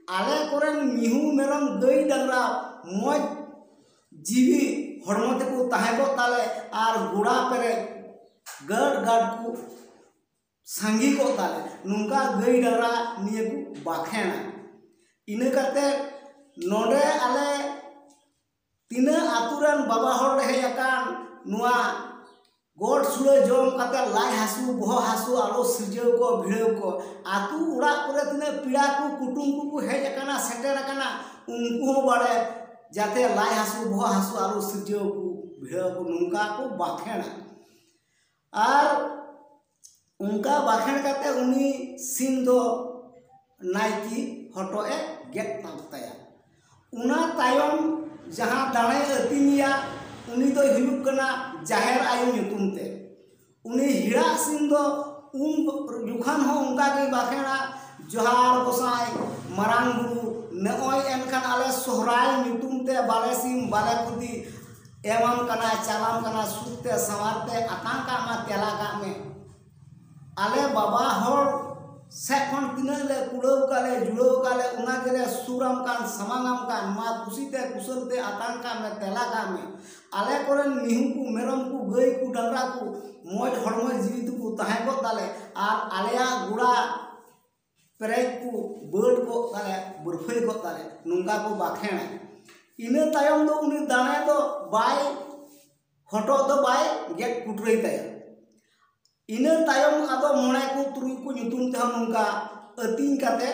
ᱟᱞᱮ ᱠᱚᱨᱮᱱ ᱢᱤᱦᱩ ᱢᱮᱨᱚᱢ ᱜᱟᱹᱭ ᱰᱟᱝᱨᱟ ᱢᱚᱡᱽ ᱡᱤᱣᱤ ᱦᱚᱲᱢᱚ ᱛᱮᱠᱚ ᱛᱟᱦᱮᱸ ᱠᱚᱜ ᱛᱟᱞᱮ ᱟᱨ ᱜᱚᱲᱟ ᱯᱮᱨᱮᱡ ᱜᱟᱹᱰ ᱜᱟᱹᱰ ᱠᱚ ᱥᱟᱸᱜᱮ ᱠᱚᱜ ᱛᱟᱞᱮ", ᱱᱚᱝᱠᱟ ᱜᱟᱹᱭ ᱰᱟᱝᱨᱟ ᱱᱤᱭᱟᱹ ᱠᱚ ᱵᱟᱠᱷᱮᱬᱟ᱾ ᱤᱱᱟᱹ ᱠᱟᱛᱮ ᱱᱚᱰᱮ ᱟᱞᱮ ᱛᱤᱱᱟᱹᱜ ᱟᱛᱳ ᱨᱮᱱ ᱵᱟᱵᱟ ᱦᱚᱲ ᱞᱮ ᱦᱮᱡ ᱟᱠᱟᱱ, ᱱᱚᱣᱟ ᱜᱚᱴ ᱥᱩᱲᱟᱹ ᱡᱚᱢ ᱠᱟᱛᱮ ᱞᱟᱡ ᱦᱟᱹᱥᱩ ᱵᱚᱦᱚᱜ ᱦᱟᱹᱥᱩ ᱟᱞᱚ ᱥᱤᱨᱡᱟᱹᱣ ᱠᱚ ᱵᱷᱤᱲᱟᱹᱣ ᱠᱚ᱾ ᱟᱛᱳ ᱚᱲᱟᱜ ᱠᱚᱨᱮ ᱛᱤᱱᱟᱹᱜ ᱯᱮᱲᱟ ᱠᱚ ᱠᱩᱴᱩᱢ ᱠᱚᱠᱚ ᱦᱮᱡ ᱟᱠᱟᱱᱟ, ᱥᱮᱴᱮᱨ ᱟᱠᱟᱱᱟ, ᱩᱱᱠᱩ ᱦᱚᱸ ᱵᱟᱲᱮ ᱡᱟᱛᱮ ᱞᱟᱡ ᱦᱟᱹᱥᱩ ᱵᱚᱦᱚᱜ ᱦᱟᱹᱥᱩ ᱟᱞᱚ ᱥᱤᱨᱡᱟᱹᱣ ᱠᱚ ᱵᱷᱤᱲᱟᱹᱣ ᱠᱚ, ᱱᱚᱝᱠᱟ ᱠᱚ ᱵᱟᱠᱷᱮᱬᱟ᱾ ᱟᱨ ᱚᱱᱠᱟ ᱵᱟᱠᱷᱮᱬ ᱠᱟᱛᱮ ᱩᱱᱤ ᱥᱤᱢ ᱫᱚ ᱱᱟᱭᱠᱮ ᱦᱚᱴᱚᱜ ᱮ ᱜᱮᱫ ᱛᱟᱵ ᱛᱟᱭᱟ᱾ ᱚᱱᱟ ᱛᱟᱭᱚᱢ ᱡᱟᱦᱟᱸ ᱫᱟᱲᱮᱭ ᱟᱹᱛᱤᱧᱮᱭᱟ, ᱩᱱᱤ ᱫᱚᱭ ᱦᱩᱭᱩᱜ ᱠᱟᱱᱟ ᱡᱟᱦᱮᱨ ᱟᱭᱳ ᱧᱩᱛᱩᱢ ᱛᱮ᱾ ᱩᱱᱤ ᱦᱤᱲᱟᱜ ᱥᱤᱢ ᱫᱚ ᱩᱱ ᱡᱚᱠᱷᱟᱱ ᱦᱚᱸ ᱚᱱᱠᱟ ᱜᱮ ᱵᱟᱠᱷᱮᱬᱟ, "ᱡᱚᱦᱟᱨ ᱜᱚᱸᱥᱟᱭ ᱢᱟᱨᱟᱝ ᱵᱩᱨᱩ, ᱱᱚᱜᱼᱚᱭ ᱮᱱᱠᱷᱟᱱ ᱟᱞᱮ ᱥᱚᱦᱨᱟᱭ ᱧᱩᱛᱩᱢ ᱛᱮ ᱵᱟᱞᱮ ᱥᱤᱢ ᱵᱟᱞᱮ ᱠᱷᱩᱫᱤ ᱮᱢᱟᱢ ᱠᱟᱱᱟ, ᱪᱟᱞᱟᱢ ᱠᱟᱱᱟ, ᱥᱩᱠ ᱛᱮ ᱥᱟᱶᱟᱨ ᱛᱮ ᱟᱛᱟᱝ ᱠᱟᱜ ᱢᱟ, ᱛᱮᱞᱟ ᱠᱟᱜ ᱢᱮ᱾ ᱟᱞᱮ ᱵᱟᱵᱟ ᱦᱚᱲ ᱥᱮᱫ ᱠᱷᱚᱱ ᱛᱤᱱᱟᱹᱜ ᱞᱮ ᱠᱩᱲᱟᱹᱣ ᱠᱟᱜ ᱞᱮ, ᱡᱩᱲᱟᱹᱣ ᱠᱟᱜ ᱞᱮ, ᱚᱱᱟ ᱜᱮᱞᱮ ᱥᱩᱨᱟᱢ ᱠᱟᱱ, ᱥᱟᱢᱟᱝᱟᱢ ᱠᱟᱱ, ᱢᱟ ᱠᱩᱥᱤᱛᱮ ᱠᱩᱥᱟᱹᱞ ᱛᱮ ᱟᱛᱟᱝ ᱠᱟᱜ ᱢᱮ, ᱛᱮᱞᱟ ᱠᱟᱜ ᱢᱮ᱾ ᱟᱞᱮ ᱠᱚᱨᱮᱱ ᱢᱤᱦᱩ ᱠᱚ, ᱢᱮᱨᱚᱢ ᱠᱚ, ᱜᱟᱹᱭ ᱠᱚ, ᱰᱟᱝᱨᱟ ᱠᱚ ᱢᱚᱡᱽ ᱦᱚᱲᱢᱚ ᱡᱤᱣᱤ ᱛᱮᱠᱚ ᱛᱟᱦᱮᱸ ᱠᱚᱜ ᱛᱟᱞᱮ, ᱟᱨ ᱟᱞᱮᱭᱟᱜ ᱜᱚᱲᱟ ᱯᱮᱨᱮᱡ ᱠᱚ ᱵᱟᱹᱰ ᱠᱚᱜ ᱛᱟᱞᱮ, ᱵᱟᱹᱨᱯᱷᱟᱹᱭ ᱠᱚᱜ ᱛᱟᱞᱮ, ᱱᱚᱝᱠᱟ ᱠᱚ ᱵᱟᱠᱷᱮᱬᱟ᱾ ᱤᱱᱟᱹ ᱛᱟᱭᱚᱢ ᱫᱚ ᱩᱱᱤ ᱫᱟᱲᱮ ᱫᱚ ᱵᱟᱭ, ᱦᱚᱴᱚᱜ ᱫᱚ ᱵᱟᱭ ᱜᱮᱫ ᱠᱩᱴᱨᱟᱹᱭ ᱛᱟᱭᱟ᱾ ᱤᱱᱟᱹ ᱛᱟᱭᱚᱢ ᱟᱫᱚ ᱢᱚᱬᱮ ᱠᱚ ᱛᱩᱨᱩᱭ ᱠᱚ ᱧᱩᱛᱩᱢ ᱛᱮᱦᱚᱸ ᱱᱚᱝᱠᱟ ᱟᱹᱛᱤᱧ ᱠᱟᱛᱮ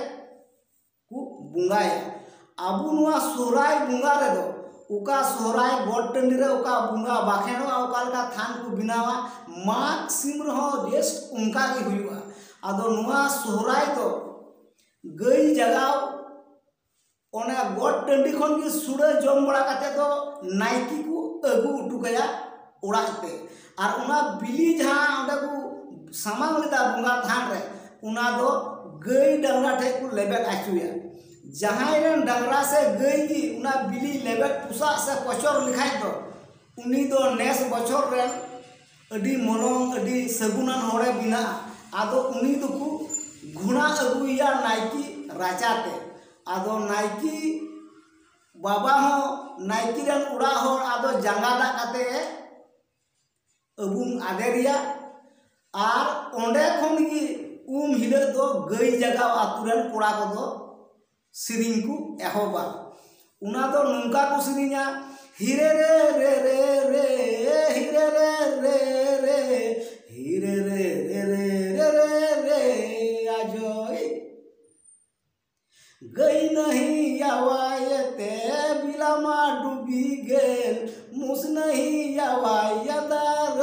ᱠᱚ ᱵᱚᱸᱜᱟᱭᱟ᱾ ᱟᱵᱚ ᱱᱚᱣᱟ ᱥᱚᱦᱨᱟᱭ ᱵᱚᱸᱜᱟ ᱨᱮᱫᱚ ᱚᱠᱟ ᱥᱚᱦᱨᱟᱭ ᱜᱚᱴ ᱴᱟᱺᱰᱤ ᱨᱮ ᱚᱠᱟ ᱵᱚᱸᱜᱟ ᱵᱟᱠᱷᱮᱬᱚᱜᱼᱟ, ᱚᱠᱟ ᱞᱮᱠᱟ ᱛᱷᱟᱱ ᱠᱚ ᱵᱮᱱᱟᱣᱟ, ᱢᱟᱜᱽ ᱥᱤᱢ ᱨᱮᱦᱚᱸ ᱡᱮᱥᱴ ᱚᱱᱠᱟ ᱜᱮ ᱦᱩᱭᱩᱜᱼᱟ᱾ ᱟᱫᱚ ᱱᱚᱣᱟ ᱥᱚᱦᱨᱟᱭ ᱫᱚ ᱜᱟᱹᱭ ᱡᱟᱜᱟᱣ ᱚᱱᱟ ᱜᱚᱴ ᱴᱟᱺᱰᱤ ᱠᱷᱚᱱ ᱜᱮ ᱥᱩᱲᱟᱹ ᱡᱚᱢ ᱵᱟᱲᱟ ᱠᱟᱛᱮ ᱫᱚ ᱱᱟᱭᱠᱮ ᱠᱚ ᱟᱹᱜᱩ ᱦᱚᱴᱚ ᱠᱟᱭᱟ ᱚᱲᱟᱜ ᱛᱮ᱾ ᱟᱨ ᱚᱱᱟ ᱵᱤᱞᱤ ᱡᱟᱦᱟᱸ ᱚᱸᱰᱮ ᱠᱚ ᱥᱟᱢᱟᱝ ᱞᱮᱫᱟ ᱵᱚᱸᱜᱟ ᱛᱷᱟᱱ ᱨᱮ, ᱚᱱᱟ ᱫᱚ ᱜᱟᱹᱭ ᱰᱟᱝᱨᱟ ᱴᱷᱮᱱ ᱠᱚ ᱞᱮᱵᱮᱫ ᱦᱚᱪᱚᱭᱟ᱾ ᱡᱟᱦᱟᱸᱭ ᱨᱮᱱ ᱰᱟᱝᱨᱟ ᱥᱮ ᱜᱟᱹᱭ ᱜᱮ ᱚᱱᱟ ᱵᱤᱞᱤ ᱞᱮᱵᱮᱫ ᱯᱚᱥᱟᱜ ᱥᱮ ᱯᱚᱪᱚᱨ ᱞᱮᱠᱷᱟᱡ ᱫᱚ, ᱩᱱᱤ ᱫᱚ ᱱᱮᱥ ᱵᱚᱪᱷᱚᱨ ᱨᱮᱱ ᱟᱹᱰᱤ ᱢᱚᱞᱚᱝ, ᱟᱹᱰᱤ ᱥᱟᱹᱜᱩᱱᱟᱱ ᱦᱚᱲᱮ ᱵᱮᱱᱟᱜᱼᱟ᱾ ᱟᱫᱚ ᱩᱱᱤ ᱫᱚᱠᱚ ᱜᱷᱚᱲᱟ ᱟᱹᱜᱩᱭᱮᱭᱟ ᱱᱟᱭᱠᱮ ᱨᱟᱪᱟ ᱛᱮ᱾ ᱟᱫᱚ ᱱᱟᱭᱠᱮ ᱵᱟᱵᱟ ᱦᱚᱸ, ᱱᱟᱭᱠᱮ ᱨᱮᱱ ᱚᱲᱟᱜ ᱦᱚᱲ ᱟᱫᱚ ᱡᱟᱸᱜᱟ ᱫᱟᱜ ᱠᱟᱛᱮ ᱟᱹᱵᱩᱢ ᱟᱫᱮᱨᱮᱭᱟ᱾ ᱟᱨ ᱚᱸᱰᱮ ᱠᱷᱚᱱ ᱜᱮ ᱩᱢ ᱦᱤᱞᱳᱜ ᱫᱚ ᱜᱟᱹᱭ ᱡᱟᱜᱟᱣ ᱟᱹᱛᱩ ᱨᱮᱱ ᱠᱚᱲᱟ ᱠᱚᱫᱚ ᱥᱮᱨᱮᱧ ᱠᱚ ᱮᱦᱚᱵᱟ᱾ ᱚᱱᱟ ᱫᱚ ᱱᱚᱝᱠᱟ ᱠᱚ ᱥᱮᱨᱮᱧᱟ, ᱦᱤᱨᱮ ᱨᱮ ᱨᱮ ᱨᱮ ᱨᱮ, ᱦᱤᱨᱮ ᱨᱮ ᱨᱮ ᱨᱮ, ᱦᱤᱨᱮ ᱨᱮ ᱨᱮ ᱨᱮ ᱨᱮ ᱨᱮ ᱨᱮ, ᱟᱡᱚᱭ᱾ ᱜᱟᱹᱭ ᱱᱟᱹᱦᱤ ᱭᱟᱣᱟᱭᱮᱛᱮ ᱵᱤᱞᱟᱢᱟ ᱰᱩᱵᱤ ᱜᱮᱞ, ᱢᱩᱥ ᱱᱟᱹᱦᱤ ᱭᱟᱣᱟᱭ ᱭᱟᱫᱟᱨ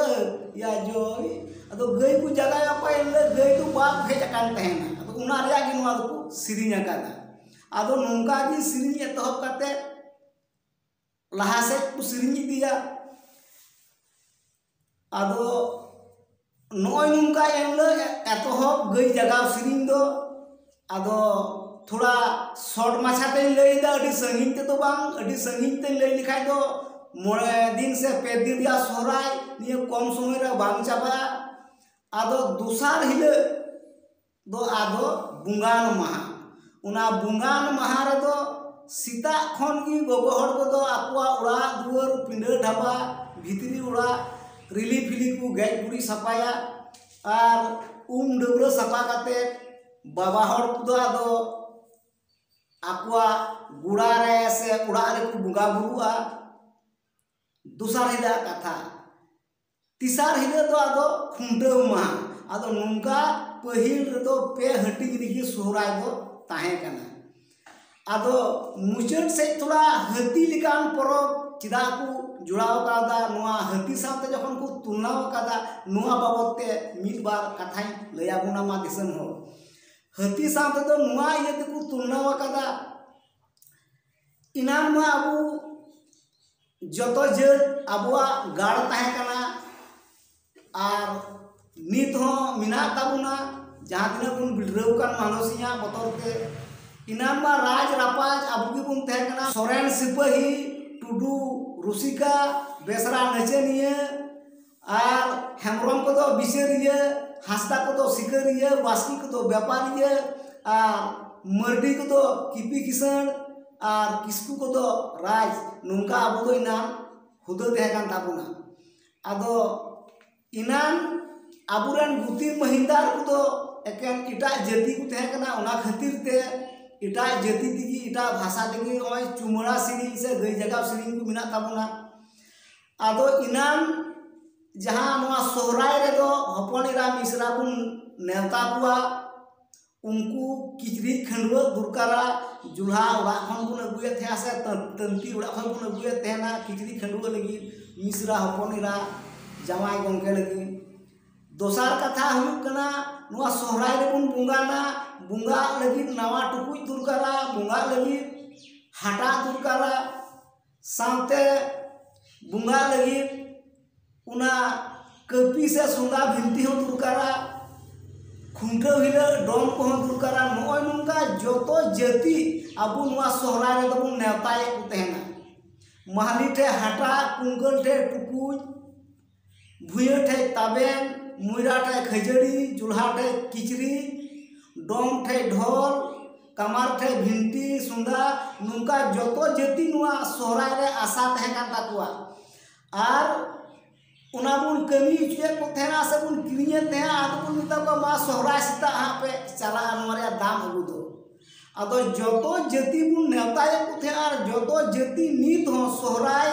ᱭᱟᱡᱚᱭ᱾ ᱟᱫᱚ ᱜᱟᱹᱭ ᱠᱚ ᱡᱟᱜᱟᱭᱟ ᱠᱚ, ᱮᱱᱦᱤᱞᱳᱜ ᱜᱟᱹᱭ ᱫᱚ ᱵᱟᱠᱚ ᱦᱮᱡ ᱟᱠᱟᱱ ᱛᱟᱦᱮᱱᱟ᱾ ᱟᱫᱚ ᱚᱱᱟ ᱨᱮᱭᱟᱜ ᱜᱮ ᱱᱚᱣᱟ ᱫᱚᱠᱚ ᱥᱮᱨᱮᱧ ᱟᱠᱟᱫᱟ᱾ ᱟᱫᱚ ᱱᱚᱝᱠᱟ ᱜᱮ ᱥᱮᱨᱮᱧ ᱮᱛᱚᱦᱚᱵ ᱠᱟᱛᱮ ᱞᱟᱦᱟ ᱥᱮᱫ ᱠᱚ ᱥᱮᱨᱮᱧ ᱤᱫᱤᱭᱟ᱾ ᱟᱫᱚ ᱱᱚᱜᱼᱚᱭ ᱱᱚᱝᱠᱟ ᱮᱱᱦᱤᱞᱳᱜ ᱮᱛᱚᱦᱚᱵ ᱜᱟᱹᱭ ᱡᱟᱜᱟᱣ ᱥᱮᱨᱮᱧ ᱫᱚ᱾ ᱟᱫᱚ ᱛᱷᱚᱲᱟ ᱥᱚᱨᱴ ᱢᱟᱪᱷᱟ ᱛᱮᱧ ᱞᱟᱹᱭᱫᱟ, ᱟᱹᱰᱤ ᱥᱟᱺᱜᱤᱧ ᱛᱮᱫᱚ ᱵᱟᱝ᱾ ᱟᱹᱰᱤ ᱥᱟᱺᱜᱤᱧ ᱛᱮᱧ ᱞᱟᱹᱭ ᱞᱮᱠᱷᱟᱡ ᱫᱚ ᱢᱚᱬᱮ ᱫᱤᱱ ᱥᱮ ᱯᱮ ᱫᱤᱱ ᱨᱮᱭᱟᱜ ᱥᱚᱦᱨᱟᱭ ᱱᱤᱭᱟᱹ ᱠᱚᱢ ᱥᱚᱢᱚᱭ ᱨᱮ ᱵᱟᱝ ᱪᱟᱵᱟᱜᱼᱟ᱾ ᱟᱫᱚ ᱫᱚᱥᱟᱨ ᱦᱤᱞᱳᱜ ᱫᱚ ᱟᱫᱚ ᱵᱚᱸᱜᱟᱱ ᱢᱟᱦᱟ᱾ ᱚᱱᱟ ᱵᱚᱸᱜᱟᱱ ᱢᱟᱦᱟ ᱨᱮᱫᱚ ᱥᱮᱛᱟᱜ ᱠᱷᱚᱱ ᱜᱮ ᱜᱚᱜᱚ ᱦᱚᱲ ᱠᱚᱫᱚ ᱟᱠᱚᱣᱟᱜ ᱚᱲᱟᱜ ᱫᱩᱣᱟᱹᱨ, ᱯᱤᱸᱰᱟᱹ ᱰᱷᱟᱵᱟ, ᱵᱷᱤᱛᱨᱤ ᱚᱲᱟᱜ, ᱨᱤᱞᱤ ᱯᱷᱤᱞᱤ ᱠᱚ ᱜᱮᱡ ᱜᱩᱨᱤᱡ ᱥᱟᱯᱷᱟᱭᱟ᱾ ᱟᱨ ᱩᱢ ᱰᱟᱹᱵᱽᱨᱟᱹ ᱥᱟᱯᱷᱟ ᱠᱟᱛᱮ ᱵᱟᱵᱟ ᱦᱚᱲ ᱠᱚᱫᱚ ᱟᱫᱚ ᱟᱠᱚᱣᱟᱜ ᱜᱚᱲᱟ ᱨᱮ ᱥᱮ ᱚᱲᱟᱜ ᱨᱮᱠᱚ ᱵᱚᱸᱜᱟ ᱵᱩᱨᱩᱜᱼᱟ᱾ ᱫᱚᱥᱟᱨ ᱦᱤᱞᱳᱜ ᱠᱟᱛᱷᱟ, ᱛᱮᱥᱟᱨ ᱦᱤᱞᱳᱜ ᱫᱚ ᱟᱫᱚ ᱠᱷᱩᱱᱴᱟᱹᱣ ᱢᱟᱦᱟ᱾ ᱟᱫᱚ ᱱᱚᱝᱠᱟ ᱯᱟᱹᱦᱤᱞ ᱨᱮᱫᱚ ᱯᱮ ᱦᱟᱹᱴᱤᱧ ᱨᱮᱜᱮ ᱥᱚᱦᱨᱟᱭ ᱫᱚ ᱛᱟᱦᱮᱸ ᱠᱟᱱᱟ᱾ ᱟᱫᱚ ᱢᱩᱪᱟᱹᱫ ᱥᱮᱫ ᱛᱷᱚᱲᱟ ᱦᱟᱹᱛᱤ ᱞᱮᱠᱟᱱ ᱯᱚᱨᱚᱵᱽ ᱪᱮᱫᱟᱜ ᱠᱚ ᱡᱚᱲᱟᱣ ᱠᱟᱣᱫᱟ? ᱱᱚᱣᱟ ᱦᱟᱹᱛᱤ ᱥᱟᱶᱛᱮ ᱡᱚᱠᱷᱚᱱ ᱠᱚ ᱛᱩᱞᱱᱟᱣ ᱟᱠᱟᱫᱟ, ᱱᱚᱣᱟ ᱵᱟᱵᱚᱫ ᱛᱮ ᱢᱤᱫ ᱵᱟᱨ ᱠᱟᱛᱷᱟᱧ ᱞᱟᱹᱭ ᱟᱵᱚᱱᱟ ᱢᱟ ᱫᱤᱥᱚᱢ ᱦᱚᱲ᱾ ᱦᱟᱹᱛᱤ ᱥᱟᱶ ᱛᱮᱫᱚ ᱱᱚᱣᱟ ᱤᱭᱟᱹ ᱛᱮᱠᱚ ᱛᱩᱞᱱᱟᱣ ᱟᱠᱟᱫᱟ, ᱮᱱᱟᱱ ᱢᱟ ᱟᱵᱚ ᱡᱚᱛᱚ ᱡᱟᱹᱛ ᱟᱵᱚᱣᱟᱜ ᱜᱟᱲ ᱛᱟᱦᱮᱸ ᱠᱟᱱᱟ, ᱟᱨ ᱱᱤᱛ ᱦᱚᱸ ᱢᱮᱱᱟᱜ ᱛᱟᱵᱚᱱᱟ᱾ ᱡᱟᱦᱟᱸ ᱛᱤᱱᱟᱹᱜ ᱵᱚᱱ ᱵᱤᱰᱨᱟᱹᱣ ᱠᱟᱱ ᱢᱟᱱᱚᱥᱤᱭᱟᱜ ᱵᱚᱛᱚᱨ ᱛᱮ, ᱮᱱᱟᱱ ᱢᱟ ᱨᱟᱡᱽ ᱨᱟᱯᱟᱡᱽ ᱟᱵᱚ ᱜᱮᱵᱚᱱ ᱛᱟᱦᱮᱸ ᱠᱟᱱᱟ᱾ ᱥᱚᱨᱮᱱ ᱥᱤᱯᱟᱹᱦᱤ, ᱴᱩᱰᱩ ᱨᱩᱥᱤᱠᱟ, ᱵᱮᱥᱨᱟ ᱱᱟᱪᱚᱱᱤᱭᱟᱹ, ᱟᱨ ᱦᱮᱢᱵᱨᱚᱢ ᱠᱚᱫᱚ ᱵᱤᱪᱟᱹᱨᱤᱭᱟᱹ, ᱦᱟᱸᱥᱫᱟ ᱠᱚᱫᱚ ᱥᱤᱠᱟᱹᱨᱤᱭᱟᱹ, ᱵᱟᱥᱠᱮ ᱠᱚᱫᱚ ᱵᱮᱯᱟᱨᱤᱭᱟᱹ, ᱟᱨ ᱢᱟᱹᱨᱰᱤ ᱠᱚᱫᱚ ᱠᱤᱯᱤ ᱠᱤᱥᱟᱹᱬ, ᱟᱨ ᱠᱤᱥᱠᱩ ᱠᱚᱫᱚ ᱨᱟᱡᱽ᱾ ᱱᱚᱝᱠᱟ ᱟᱵᱚ ᱫᱚ ᱮᱱᱟᱱ ᱦᱩᱫᱟᱹ ᱛᱟᱦᱮᱸ ᱠᱟᱱ ᱛᱟᱵᱚᱱᱟ᱾ ᱟᱫᱚ ᱮᱱᱟᱱ ᱟᱵᱚᱨᱮᱱ ᱜᱩᱛᱤ ᱢᱟᱹᱦᱤᱱᱫᱟᱨ ᱠᱚᱫᱚ ᱮᱠᱮᱱ ᱮᱴᱟᱜ ᱡᱟᱹᱛᱤ ᱠᱚ ᱛᱟᱦᱮᱸ ᱠᱟᱱᱟ, ᱚᱱᱟ ᱠᱷᱟᱹᱛᱤᱨ ᱛᱮ ᱮᱴᱟᱜ ᱡᱟᱹᱛᱤ ᱛᱮᱜᱮ, ᱮᱴᱟᱜ ᱵᱷᱟᱥᱟ ᱛᱮᱜᱮ ᱱᱚᱜᱼᱚᱭ ᱪᱩᱢᱟᱹᱲᱟ ᱥᱮᱨᱮᱧ ᱥᱮ ᱜᱟᱹᱭ ᱡᱟᱜᱟᱣ ᱥᱮᱨᱮᱧ ᱠᱚ ᱢᱮᱱᱟᱜ ᱛᱟᱵᱚᱱᱟ᱾ ᱟᱫᱚ ᱮᱱᱟᱱ ᱡᱟᱦᱟᱸ ᱱᱚᱣᱟ ᱥᱚᱦᱨᱟᱭ ᱨᱮᱫᱚ ᱦᱚᱯᱚᱱ ᱮᱨᱟ ᱢᱤᱥᱨᱟ ᱵᱚᱱ ᱱᱮᱣᱛᱟ ᱠᱚᱣᱟ, ᱩᱱᱠᱩ ᱠᱤᱪᱨᱤᱡ ᱠᱷᱟᱹᱰᱩᱣᱟᱹᱜ ᱫᱚᱨᱠᱟᱨᱟ᱾ ᱡᱩᱞᱦᱟ ᱚᱲᱟᱜ ᱠᱷᱚᱱ ᱵᱚᱱ ᱟᱹᱜᱩᱭᱮᱫ ᱛᱟᱦᱮᱸᱜᱼᱟ ᱥᱮ ᱛᱟᱹ-, ᱛᱟᱹᱱᱛᱤ ᱚᱲᱟᱜ ᱠᱷᱚᱱ ᱵᱚᱱ ᱟᱹᱜᱩᱭᱮᱫ ᱛᱟᱦᱮᱱᱟ ᱠᱤᱪᱨᱤᱡ ᱠᱷᱟᱹᱰᱩᱣᱟᱹᱜ ᱞᱟᱹᱜᱤᱫ, ᱢᱤᱥᱨᱟ ᱦᱚᱯᱚᱱ ᱮᱨᱟ, ᱡᱟᱶᱟᱭ ᱜᱚᱢᱠᱮ ᱞᱟᱹᱜᱤᱫ᱾ ᱫᱚᱥᱟᱨ ᱠᱟᱛᱷᱟ ᱦᱩᱭᱩᱜ ᱠᱟᱱᱟ, ᱱᱚᱣᱟ ᱥᱚᱦᱨᱟᱭ ᱨᱮᱵᱚᱱ ᱵᱚᱸᱜᱟᱱᱟ, ᱵᱚᱸᱜᱟᱜ ᱞᱟᱹᱜᱤᱫ ᱱᱟᱣᱟ ᱴᱩᱠᱩᱡ ᱫᱚᱨᱠᱟᱨᱟ, ᱵᱚᱸᱜᱟᱜ ᱞᱟᱹᱜᱤᱫ ᱦᱟᱴᱟᱜ ᱫᱚᱨᱠᱟᱨᱟ, ᱥᱟᱶᱛᱮ ᱵᱚᱸᱜᱟᱜ ᱞᱟᱹᱜᱤᱫ ᱚᱱᱟ ᱠᱟᱹᱯᱤ ᱥᱮ ᱥᱚᱸᱫᱟ ᱵᱷᱤᱱᱴᱤ ᱦᱚᱸ ᱫᱚᱨᱠᱟᱨᱟ, ᱠᱷᱩᱱᱴᱟᱹᱣ ᱦᱤᱞᱳᱜ ᱰᱚᱢ ᱠᱚᱦᱚᱸ ᱫᱚᱨᱠᱟᱨᱟ᱾ ᱱᱚᱜᱼᱚᱭ ᱱᱚᱝᱠᱟ ᱡᱚᱛᱚ ᱡᱟᱹᱛᱤ ᱟᱵᱚ ᱱᱚᱣᱟ ᱥᱚᱦᱨᱟᱭ ᱨᱮᱫᱚ ᱵᱚᱱ ᱱᱮᱣᱛᱟᱭᱮᱫ ᱠᱚ ᱛᱟᱦᱮᱱᱟ᱾ ᱢᱟᱦᱞᱤ ᱴᱷᱮᱡ ᱦᱟᱴᱟᱜ, ᱠᱩᱝᱠᱟᱹᱞ ᱴᱷᱮᱡ ᱴᱩᱠᱩᱡ, ᱵᱷᱩᱭᱟᱹ ᱴᱷᱮᱡ ᱛᱟᱵᱮᱱ, ᱢᱚᱭᱨᱟ ᱴᱷᱮᱡ ᱠᱷᱟᱹᱡᱟᱹᱲᱤ, ᱡᱩᱞᱦᱟ ᱴᱷᱮᱡ ᱠᱤᱪᱨᱤᱡ, ᱰᱚᱢ ᱴᱷᱮᱡ ᱰᱷᱚᱞ, ᱠᱟᱢᱟᱨ ᱴᱷᱮᱡ ᱵᱷᱤᱱᱴᱤ, ᱥᱩᱸᱫᱟ, ᱱᱚᱝᱠᱟ ᱡᱚᱛᱚ ᱡᱟᱹᱛᱤ ᱱᱚᱣᱟ ᱥᱚᱦᱨᱟᱭ ᱨᱮ ᱟᱥᱟ ᱛᱟᱦᱮᱸ ᱠᱟᱱ ᱛᱟᱠᱚᱣᱟ᱾ ᱟᱨ ᱚᱱᱟ ᱵᱚᱱ ᱠᱟᱹᱢᱤ ᱦᱚᱪᱚᱭᱮᱫ ᱠᱚ ᱛᱟᱦᱮᱱᱟ ᱥᱮ ᱵᱚᱱ ᱠᱤᱨᱤᱧᱮᱫ ᱛᱟᱦᱮᱱᱟ, ᱟᱫᱚ ᱵᱚᱱ ᱢᱮᱛᱟ ᱠᱚᱣᱟ, "ᱢᱟ ᱥᱚᱦᱨᱟᱭ ᱥᱮᱛᱟᱜ ᱦᱟᱸᱜ ᱯᱮ ᱪᱟᱞᱟᱜᱼᱟ ᱱᱚᱣᱟ ᱨᱮᱭᱟᱜ ᱫᱟᱢ ᱟᱹᱜᱩ ᱫᱚ᱾" ᱟᱫᱚ ᱡᱚᱛᱚ ᱡᱟᱹᱛᱤ ᱵᱚᱱ ᱱᱮᱣᱛᱟᱭᱮᱫ ᱠᱚ ᱛᱟᱦᱮᱸᱱᱟ ᱟᱨ ᱡᱚᱛᱚ ᱡᱟᱹᱛᱤ ᱱᱤᱛ ᱦᱚᱸ ᱥᱚᱦᱨᱟᱭ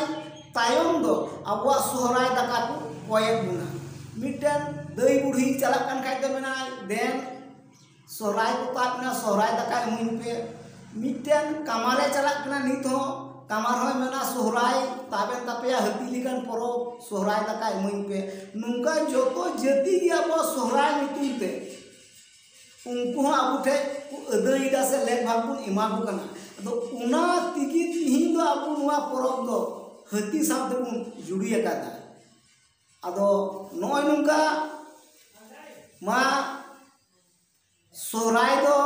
ᱛᱟᱭᱚᱢ ᱫᱚ ᱟᱵᱚᱣᱟᱜ ᱥᱚᱦᱨᱟᱭ ᱫᱟᱠᱟ ᱠᱚ ᱠᱚᱭᱮᱫ ᱵᱚᱱᱟ᱾ ᱢᱤᱫᱴᱮᱱ ᱫᱟᱹᱭ ᱵᱩᱰᱷᱤ ᱪᱟᱞᱟᱜ ᱠᱟᱱ ᱠᱷᱟᱡ ᱫᱚ ᱢᱮᱱᱟᱭ, "ᱫᱮᱱ ᱥᱚᱦᱨᱟᱭ ᱠᱚ ᱛᱟᱵ ᱮᱱᱟ, ᱥᱚᱦᱨᱟᱭ ᱫᱟᱠᱟ ᱤᱢᱟᱹᱧ ᱯᱮ᱾" ᱢᱤᱫᱴᱮᱱ ᱠᱟᱢᱟᱨᱮ ᱪᱟᱞᱟᱜ ᱠᱟᱱᱟ, ᱱᱤᱛ ᱦᱚᱸ ᱠᱟᱢᱟᱨ ᱦᱚᱸᱭ ᱢᱮᱱᱟ, "ᱥᱚᱦᱨᱟᱭ ᱛᱟᱵ ᱮᱱ ᱛᱟᱯᱮᱭᱟ, ᱦᱟᱹᱛᱤ ᱞᱮᱠᱟᱱ ᱯᱚᱨᱚᱵᱽ, ᱥᱚᱦᱨᱟᱭ ᱫᱟᱠᱟ ᱤᱢᱟᱹᱧ ᱯᱮ᱾" ᱱᱚᱝᱠᱟ ᱡᱚᱛᱚ ᱡᱟᱹᱛᱤ ᱜᱮ ᱟᱵᱚᱣᱟᱜ ᱥᱚᱦᱨᱟᱭ ᱧᱩᱛᱩᱢ ᱛᱮ ᱩᱱᱠᱩ ᱦᱚᱸ ᱟᱵᱚ ᱴᱷᱮᱡ ᱠᱚ ᱟᱹᱫᱟᱹᱭᱮᱫᱟ ᱥᱮ ᱞᱮᱠ ᱵᱷᱟᱜᱽ ᱵᱚᱱ ᱮᱢᱟ ᱠᱚ ᱠᱟᱱᱟ᱾ ᱟᱫᱚ ᱚᱱᱟ ᱛᱮᱜᱮ ᱛᱤᱦᱤᱧ ᱫᱚ ᱟᱵᱚ ᱱᱚᱣᱟ ᱯᱚᱨᱚᱵᱽ ᱫᱚ ᱦᱟᱹᱛᱤ ᱥᱟᱶ ᱛᱮᱵᱚᱱ ᱡᱩᱲᱤ ᱟᱠᱟᱫᱟ᱾ ᱟᱫᱚ ᱱᱚᱜᱼᱚᱭ ᱱᱚᱝᱠᱟ ᱢᱟ ᱥᱚᱦᱨᱟᱭ ᱫᱚ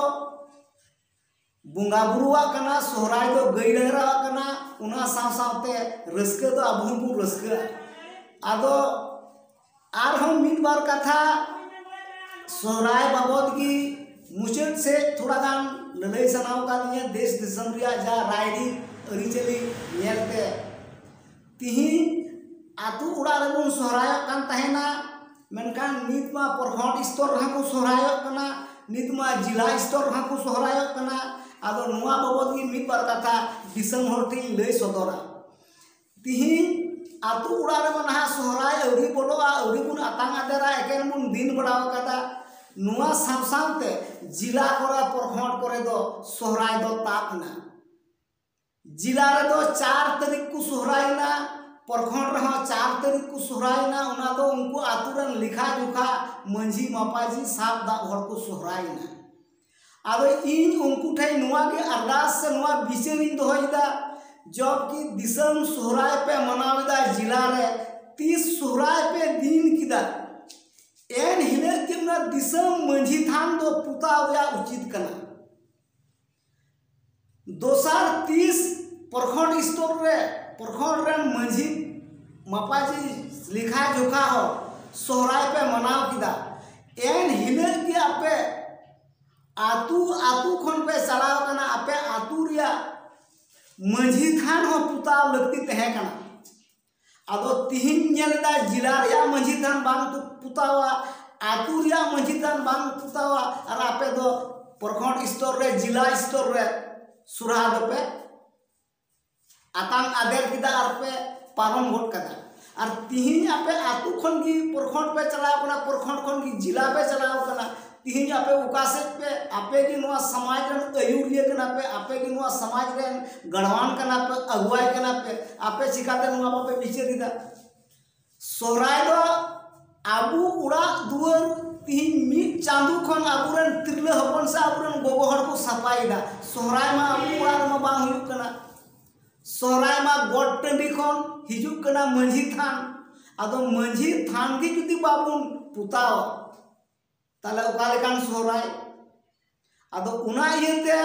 ᱵᱚᱸᱜᱟ ᱵᱩᱨᱩᱣᱟᱜ ᱠᱟᱱᱟ, ᱥᱚᱦᱨᱟᱭ ᱫᱚ ᱜᱟᱹᱭ ᱰᱟᱝᱨᱟᱣᱟᱜ ᱠᱟᱱᱟ, ᱚᱱᱟ ᱥᱟᱶ ᱥᱟᱶᱛᱮ ᱨᱟᱹᱥᱠᱟᱹ ᱫᱚ ᱟᱵᱚ ᱦᱚᱸᱵᱚᱱ ᱨᱟᱹᱥᱠᱟᱹᱜᱼᱟ᱾ ᱟᱫᱚ ᱟᱨᱦᱚᱸ ᱢᱤᱫ ᱵᱟᱨ ᱠᱟᱛᱷᱟ ᱥᱚᱦᱨᱟᱭ ᱵᱟᱵᱚᱫ ᱜᱮ ᱢᱩᱪᱟᱹᱫ ᱥᱮᱫ ᱛᱷᱚᱲᱟ ᱜᱟᱱ ᱞᱟᱹᱞᱟᱹᱭ ᱥᱟᱱᱟᱣ ᱟᱠᱟᱫᱤᱧᱟᱹ, ᱫᱮᱥ ᱫᱤᱥᱚᱢ ᱨᱮᱭᱟᱜ ᱡᱟ ᱨᱟᱭᱨᱤᱛ ᱟᱹᱨᱤᱪᱟᱹᱞᱤ ᱧᱮᱞᱛᱮ᱾ ᱛᱤᱦᱤᱧ ᱟᱛᱳ ᱚᱲᱟᱜ ᱨᱮᱵᱚᱱ ᱥᱚᱦᱨᱟᱭᱚᱜ ᱠᱟᱱ ᱛᱟᱦᱮᱱᱟ, ᱢᱮᱱᱠᱷᱟᱱ ᱱᱤᱛ ᱢᱟ ᱯᱨᱚᱠᱷᱚᱸᱰ ᱥᱛᱚᱨ ᱨᱮᱦᱚᱸ ᱠᱚ ᱥᱚᱦᱨᱟᱭᱚᱜ ᱠᱟᱱᱟ, ᱱᱤᱛ ᱢᱟ ᱡᱮᱞᱟ ᱥᱛᱚᱨ ᱨᱮᱦᱚᱸ ᱠᱚ ᱥᱚᱦᱨᱟᱭᱚᱜ ᱠᱟᱱᱟ᱾ ᱟᱫᱚ ᱱᱚᱣᱟ ᱵᱟᱵᱚᱫ ᱜᱮ ᱢᱤᱫ ᱵᱟᱨ ᱠᱟᱛᱷᱟ ᱫᱤᱥᱚᱢ ᱦᱚᱲ ᱴᱷᱮᱱ ᱤᱧ ᱞᱟᱹᱭ ᱥᱚᱫᱚᱨᱟ᱾ ᱛᱤᱦᱤᱧ ᱟᱛᱳ ᱚᱲᱟᱜ ᱨᱮᱢᱟ ᱱᱟᱦᱟᱜ ᱥᱚᱦᱨᱟᱭ ᱟᱹᱣᱨᱤ ᱵᱚᱞᱚᱜᱼᱟ, ᱟᱹᱣᱨᱤ ᱵᱚᱱ ᱟᱛᱟᱝ ᱟᱫᱮᱨᱟ, ᱮᱠᱮᱱ ᱵᱚᱱ ᱫᱤᱱ ᱵᱟᱲᱟ ᱟᱠᱟᱫᱟ᱾ ᱱᱚᱣᱟ ᱥᱟᱶ ᱥᱟᱶᱛᱮ ᱡᱮᱞᱟ ᱠᱚᱨᱮ, ᱯᱨᱚᱠᱷᱚᱸᱰ ᱠᱚᱨᱮ ᱫᱚ ᱥᱚᱦᱨᱟᱭ ᱫᱚ ᱛᱟᱵ ᱮᱱᱟ᱾ ᱡᱮᱞᱟ ᱨᱮᱫᱚ ᱪᱟᱨ ᱛᱟᱹᱨᱤᱠᱷ ᱠᱚ ᱥᱚᱦᱨᱟᱭᱮᱱᱟ, ᱯᱨᱚᱠᱷᱚᱸᱰ ᱨᱮᱦᱚᱸ ᱪᱟᱨ ᱛᱟᱹᱨᱤᱠᱷ ᱠᱚ ᱥᱚᱦᱨᱟᱭᱮᱱᱟ᱾ ᱚᱱᱟ ᱫᱚ ᱩᱱᱠᱩ ᱟᱛᱳ ᱨᱮᱱ ᱞᱮᱠᱷᱟ ᱡᱚᱠᱷᱟ ᱢᱟᱹᱡᱷᱤ ᱢᱟᱯᱟᱡᱷᱤ ᱥᱟᱵ ᱫᱟᱵ ᱦᱚᱲ ᱠᱚ ᱥᱚᱦᱨᱟᱭᱮᱱᱟ᱾ ᱟᱫᱚ ᱤᱧ ᱩᱱᱠᱩ ᱴᱷᱮᱱ ᱱᱚᱣᱟ ᱜᱮ ᱟᱨᱫᱟᱥ ᱥᱮ ᱱᱚᱣᱟ ᱵᱤᱪᱟᱹᱨᱤᱧ ᱫᱚᱦᱚᱭᱮᱫᱟ, ᱡᱚᱵᱠᱤ ᱫᱤᱥᱚᱢ ᱥᱚᱦᱨᱟᱭ ᱯᱮ ᱢᱟᱱᱟᱣ ᱮᱫᱟ ᱡᱮᱞᱟ ᱨᱮ, ᱛᱤᱥ ᱥᱚᱦᱨᱟᱭ ᱯᱮ ᱫᱤᱱ ᱠᱮᱫᱟ, ᱮᱱ ᱦᱤᱞᱳᱜ ᱜᱮ ᱚᱱᱟ ᱫᱤᱥᱚᱢ ᱢᱟᱹᱡᱷᱤ ᱛᱷᱟᱱ ᱫᱚ ᱯᱚᱛᱟᱣ ᱨᱮᱭᱟᱜ ᱩᱪᱤᱛ ᱠᱟᱱᱟ᱾ ᱫᱚᱥᱟᱨ ᱛᱤᱥ ᱯᱨᱚᱠᱷᱚᱸᱰ ᱥᱛᱚᱨ ᱨᱮ, ᱯᱨᱚᱠᱷᱚᱸᱰ ᱨᱮᱱ ᱢᱟᱹᱡᱷᱤ ᱢᱟᱯᱟᱡᱷᱤ ᱞᱮᱠᱷᱟ ᱡᱚᱠᱷᱟ ᱦᱚᱲ ᱥᱚᱦᱨᱟᱭ ᱯᱮ ᱢᱟᱱᱟᱣ ᱠᱮᱫᱟ, ᱮᱱ ᱦᱤᱞᱳᱜ ᱜᱮ ᱟᱯᱮ ᱟᱹᱛᱩ ᱟᱹᱛᱩ ᱠᱷᱚᱱ ᱯᱮ ᱪᱟᱞᱟᱣ ᱠᱟᱱᱟ, ᱟᱯᱮ ᱟᱹᱛᱩ ᱨᱮᱭᱟᱜ ᱢᱟᱹᱡᱷᱤ ᱛᱷᱟᱱ ᱦᱚᱸ ᱯᱚᱛᱟᱣ ᱞᱟᱹᱠᱛᱤ ᱛᱟᱦᱮᱸ ᱠᱟᱱᱟ᱾ ᱟᱫᱚ ᱛᱤᱦᱤᱧ ᱧᱮᱞ ᱮᱫᱟ ᱡᱮᱞᱟ ᱨᱮᱭᱟᱜ ᱢᱟᱹᱡᱷᱤ ᱛᱷᱟᱱ ᱵᱟᱝ ᱯᱚᱛᱟᱣᱟ, ᱟᱹᱛᱩ ᱨᱮᱭᱟᱜ ᱢᱟᱹᱡᱷᱤ ᱛᱷᱟᱱ ᱵᱟᱝ ᱯᱚᱛᱟᱣᱟ, ᱟᱨ ᱟᱯᱮ ᱫᱚ ᱯᱨᱚᱠᱷᱚᱸᱰ ᱥᱛᱚᱨ ᱨᱮ, ᱡᱮᱞᱟ ᱥᱛᱚᱨ ᱨᱮ ᱥᱚᱨᱦᱟᱭ ᱫᱚᱯᱮ ᱟᱛᱟᱝ ᱟᱫᱮᱨ ᱠᱮᱫᱟ ᱟᱨ ᱯᱮ ᱯᱟᱨᱚᱢ ᱜᱚᱫ ᱠᱟᱫᱟ᱾ ᱟᱨ ᱛᱤᱦᱤᱧ ᱟᱯᱮ ᱟᱹᱛᱩ ᱠᱷᱚᱱ ᱜᱮ ᱯᱨᱚᱠᱷᱚᱸᱰ ᱯᱮ ᱪᱟᱞᱟᱣ ᱠᱟᱱᱟ, ᱯᱨᱚᱠᱷᱚᱸᱰ ᱠᱷᱚᱱ ᱜᱮ ᱡᱮᱞᱟ ᱯᱮ ᱪᱟᱞᱟᱣ ᱠᱟᱱᱟ᱾ ᱛᱤᱦᱤᱧ ᱟᱯᱮ ᱚᱠᱟ ᱥᱮᱫ ᱯᱮ, ᱟᱯᱮ ᱜᱮ ᱱᱚᱣᱟ ᱥᱚᱢᱟᱡᱽ ᱨᱮᱱ ᱟᱹᱭᱩᱨᱤᱭᱟᱹ ᱠᱟᱱᱟ ᱯᱮ, ᱟᱯᱮ ᱜᱮ ᱱᱚᱣᱟ ᱥᱚᱢᱟᱡᱽ ᱨᱮᱱ ᱜᱟᱲᱣᱟᱱ ᱠᱟᱱᱟ ᱯᱮ, ᱟᱹᱜᱩᱣᱟᱭ ᱠᱟᱱᱟ ᱯᱮ, ᱟᱯᱮ ᱪᱤᱠᱟᱛᱮ ᱱᱚᱣᱟ ᱵᱟᱯᱮ ᱵᱤᱪᱟᱹᱨ ᱮᱫᱟ? ᱥᱚᱦᱨᱟᱭ ᱫᱚ ᱟᱵᱚ ᱚᱲᱟᱜ ᱫᱩᱣᱟᱹᱨ ᱛᱤᱦᱤᱧ ᱢᱤᱫ ᱪᱟᱸᱫᱚ ᱠᱷᱚᱱ ᱟᱵᱚᱨᱮᱱ ᱛᱤᱨᱞᱟᱹ ᱦᱚᱯᱚᱱ ᱥᱮ ᱟᱵᱚᱨᱮᱱ ᱜᱚᱜᱚ ᱦᱚᱲ ᱠᱚ ᱥᱟᱯᱷᱟᱭᱮᱫᱟ᱾ ᱥᱚᱦᱨᱟᱭ ᱢᱟ ᱟᱵᱚ ᱚᱲᱟᱜ ᱨᱮᱢᱟ ᱵᱟᱝ ᱦᱩᱭᱩᱜ ᱠᱟᱱᱟ᱾ ᱥᱚᱦᱨᱟᱭ ᱢᱟ ᱜᱚᱴ ᱴᱟᱺᱰᱤ ᱠᱷᱚᱱ ᱦᱤᱡᱩᱜ ᱠᱟᱱᱟ ᱢᱟᱹᱡᱷᱤ ᱛᱷᱟᱱ᱾ ᱟᱫᱚ ᱢᱟᱹᱡᱷᱤ ᱛᱷᱟᱱ ᱜᱮ ᱡᱩᱫᱤ ᱵᱟᱵᱚᱱ ᱯᱚᱛᱟᱣᱟ, ᱛᱟᱦᱞᱮ ᱚᱠᱟ ᱞᱮᱠᱟᱱ ᱥᱚᱦᱨᱟᱭ? ᱟᱫᱚ ᱚᱱᱟ ᱤᱭᱟᱹᱛᱮ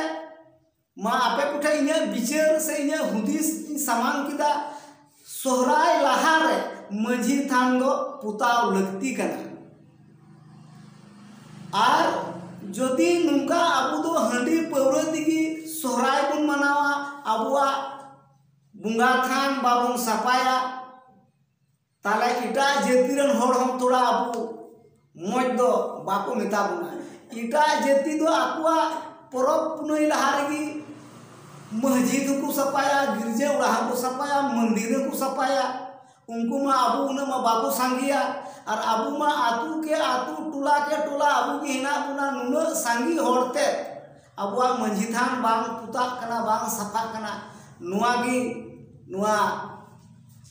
ᱢᱟ ᱟᱯᱮ ᱠᱚᱴᱷᱮᱱ ᱤᱧᱟᱹᱜ ᱵᱤᱪᱟᱹᱨ ᱥᱮ ᱤᱧᱟᱹᱜ ᱦᱩᱫᱤᱥ ᱤᱧ ᱥᱟᱢᱟᱝ ᱠᱮᱫᱟ, ᱥᱚᱦᱨᱟᱭ ᱞᱟᱦᱟᱨᱮ ᱢᱟᱹᱡᱷᱤ ᱛᱷᱟᱱ ᱫᱚ ᱯᱚᱛᱟᱣ ᱞᱟᱹᱠᱛᱤ ᱠᱟᱱᱟ᱾ ᱟᱨ ᱡᱩᱫᱤ ᱱᱚᱝᱠᱟ ᱟᱵᱚ ᱫᱚ ᱦᱟᱺᱰᱤ ᱯᱟᱹᱣᱨᱟᱹ ᱛᱮᱜᱮ ᱥᱚᱦᱨᱟᱭ ᱵᱚᱱ ᱢᱟᱱᱟᱣᱟ, ᱟᱵᱚᱣᱟᱜ ᱵᱚᱸᱜᱟ ᱛᱷᱟᱱ ᱵᱟᱵᱚᱱ ᱥᱟᱯᱷᱟᱭᱟ, ᱛᱟᱦᱞᱮ ᱮᱴᱟᱜ ᱡᱟᱹᱛᱤ ᱨᱮᱱ ᱦᱚᱲ ᱦᱚᱸ ᱛᱷᱚᱲᱟ ᱟᱵᱚ ᱢᱚᱡᱽ ᱫᱚ ᱵᱟᱠᱚ ᱢᱮᱛᱟ ᱵᱚᱱᱟ᱾ ᱮᱴᱟᱜ ᱡᱟᱹᱛᱤ ᱫᱚ ᱟᱠᱚᱣᱟᱜ ᱯᱚᱨᱚᱵᱽ ᱯᱩᱱᱟᱹᱭ ᱞᱟᱦᱟ ᱨᱮᱜᱮ ᱢᱟᱹᱡᱷᱤ ᱫᱚᱠᱚ ᱥᱟᱯᱷᱟᱭᱟ, ᱜᱤᱨᱡᱟᱹ ᱚᱲᱟᱜ ᱦᱚᱸᱠᱚ ᱥᱟᱯᱷᱟᱭᱟ, ᱢᱚᱱᱫᱤᱨ ᱦᱚᱸᱠᱚ ᱥᱟᱯᱷᱟᱭᱟ᱾ ᱩᱱᱠᱩ ᱢᱟ ᱟᱵᱚ ᱩᱱᱟᱹᱜ ᱢᱟ ᱵᱟᱠᱚ ᱥᱟᱸᱜᱮᱭᱟ᱾ ᱟᱨ ᱟᱵᱚ ᱢᱟ ᱟᱹᱛᱩ ᱠᱮ ᱟᱹᱛᱩ, ᱴᱚᱞᱟ ᱠᱮ ᱴᱚᱞᱟ ᱟᱵᱚ ᱜᱮ ᱦᱮᱱᱟᱜ ᱵᱚᱱᱟ᱾ ᱱᱩᱱᱟᱹᱜ ᱥᱟᱸᱜᱮ ᱦᱚᱲ ᱛᱮ ᱟᱵᱚᱣᱟᱜ ᱢᱟᱹᱡᱷᱤ ᱛᱷᱟᱱ ᱵᱟᱝ ᱯᱚᱛᱟᱜ ᱠᱟᱱᱟ, ᱵᱟᱝ ᱥᱟᱯᱷᱟᱜ ᱠᱟᱱᱟ᱾ ᱱᱚᱣᱟ ᱜᱮ ᱱᱚᱣᱟ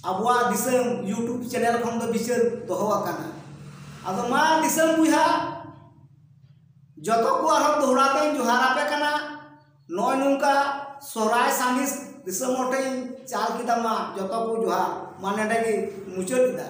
ᱟᱵᱚᱣᱟᱜ ᱫᱤᱥᱚᱢ YouTube ᱪᱮᱱᱮᱞ ᱠᱷᱚᱱ ᱫᱚ ᱵᱤᱪᱟᱹᱨ ᱫᱚᱦᱚ ᱟᱠᱟᱱᱟ᱾ ᱟᱫᱚ ᱢᱟ ᱫᱤᱥᱚᱢ ᱵᱚᱭᱦᱟ, ᱡᱚᱛᱚ ᱠᱚ ᱟᱨᱦᱚᱸ ᱫᱚᱦᱲᱟ ᱛᱮᱧ ᱡᱚᱦᱟᱨ ᱟᱯᱮ ᱠᱟᱱᱟ᱾ ᱱᱚᱜᱼᱚᱭ ᱱᱚᱝᱠᱟ ᱥᱚᱦᱨᱟᱭ ᱥᱟᱸᱫᱮᱥ ᱫᱤᱥᱚᱢ ᱦᱚᱲ ᱴᱷᱮᱱ ᱤᱧ ᱪᱟᱞ ᱠᱮᱫᱟ᱾ ᱢᱟ ᱡᱚᱛᱚ ᱠᱚ ᱡᱚᱦᱟᱨ, ᱢᱟ ᱱᱚᱰᱮ ᱜᱮ ᱢᱩᱪᱟᱹᱫ ᱮᱫᱟ᱾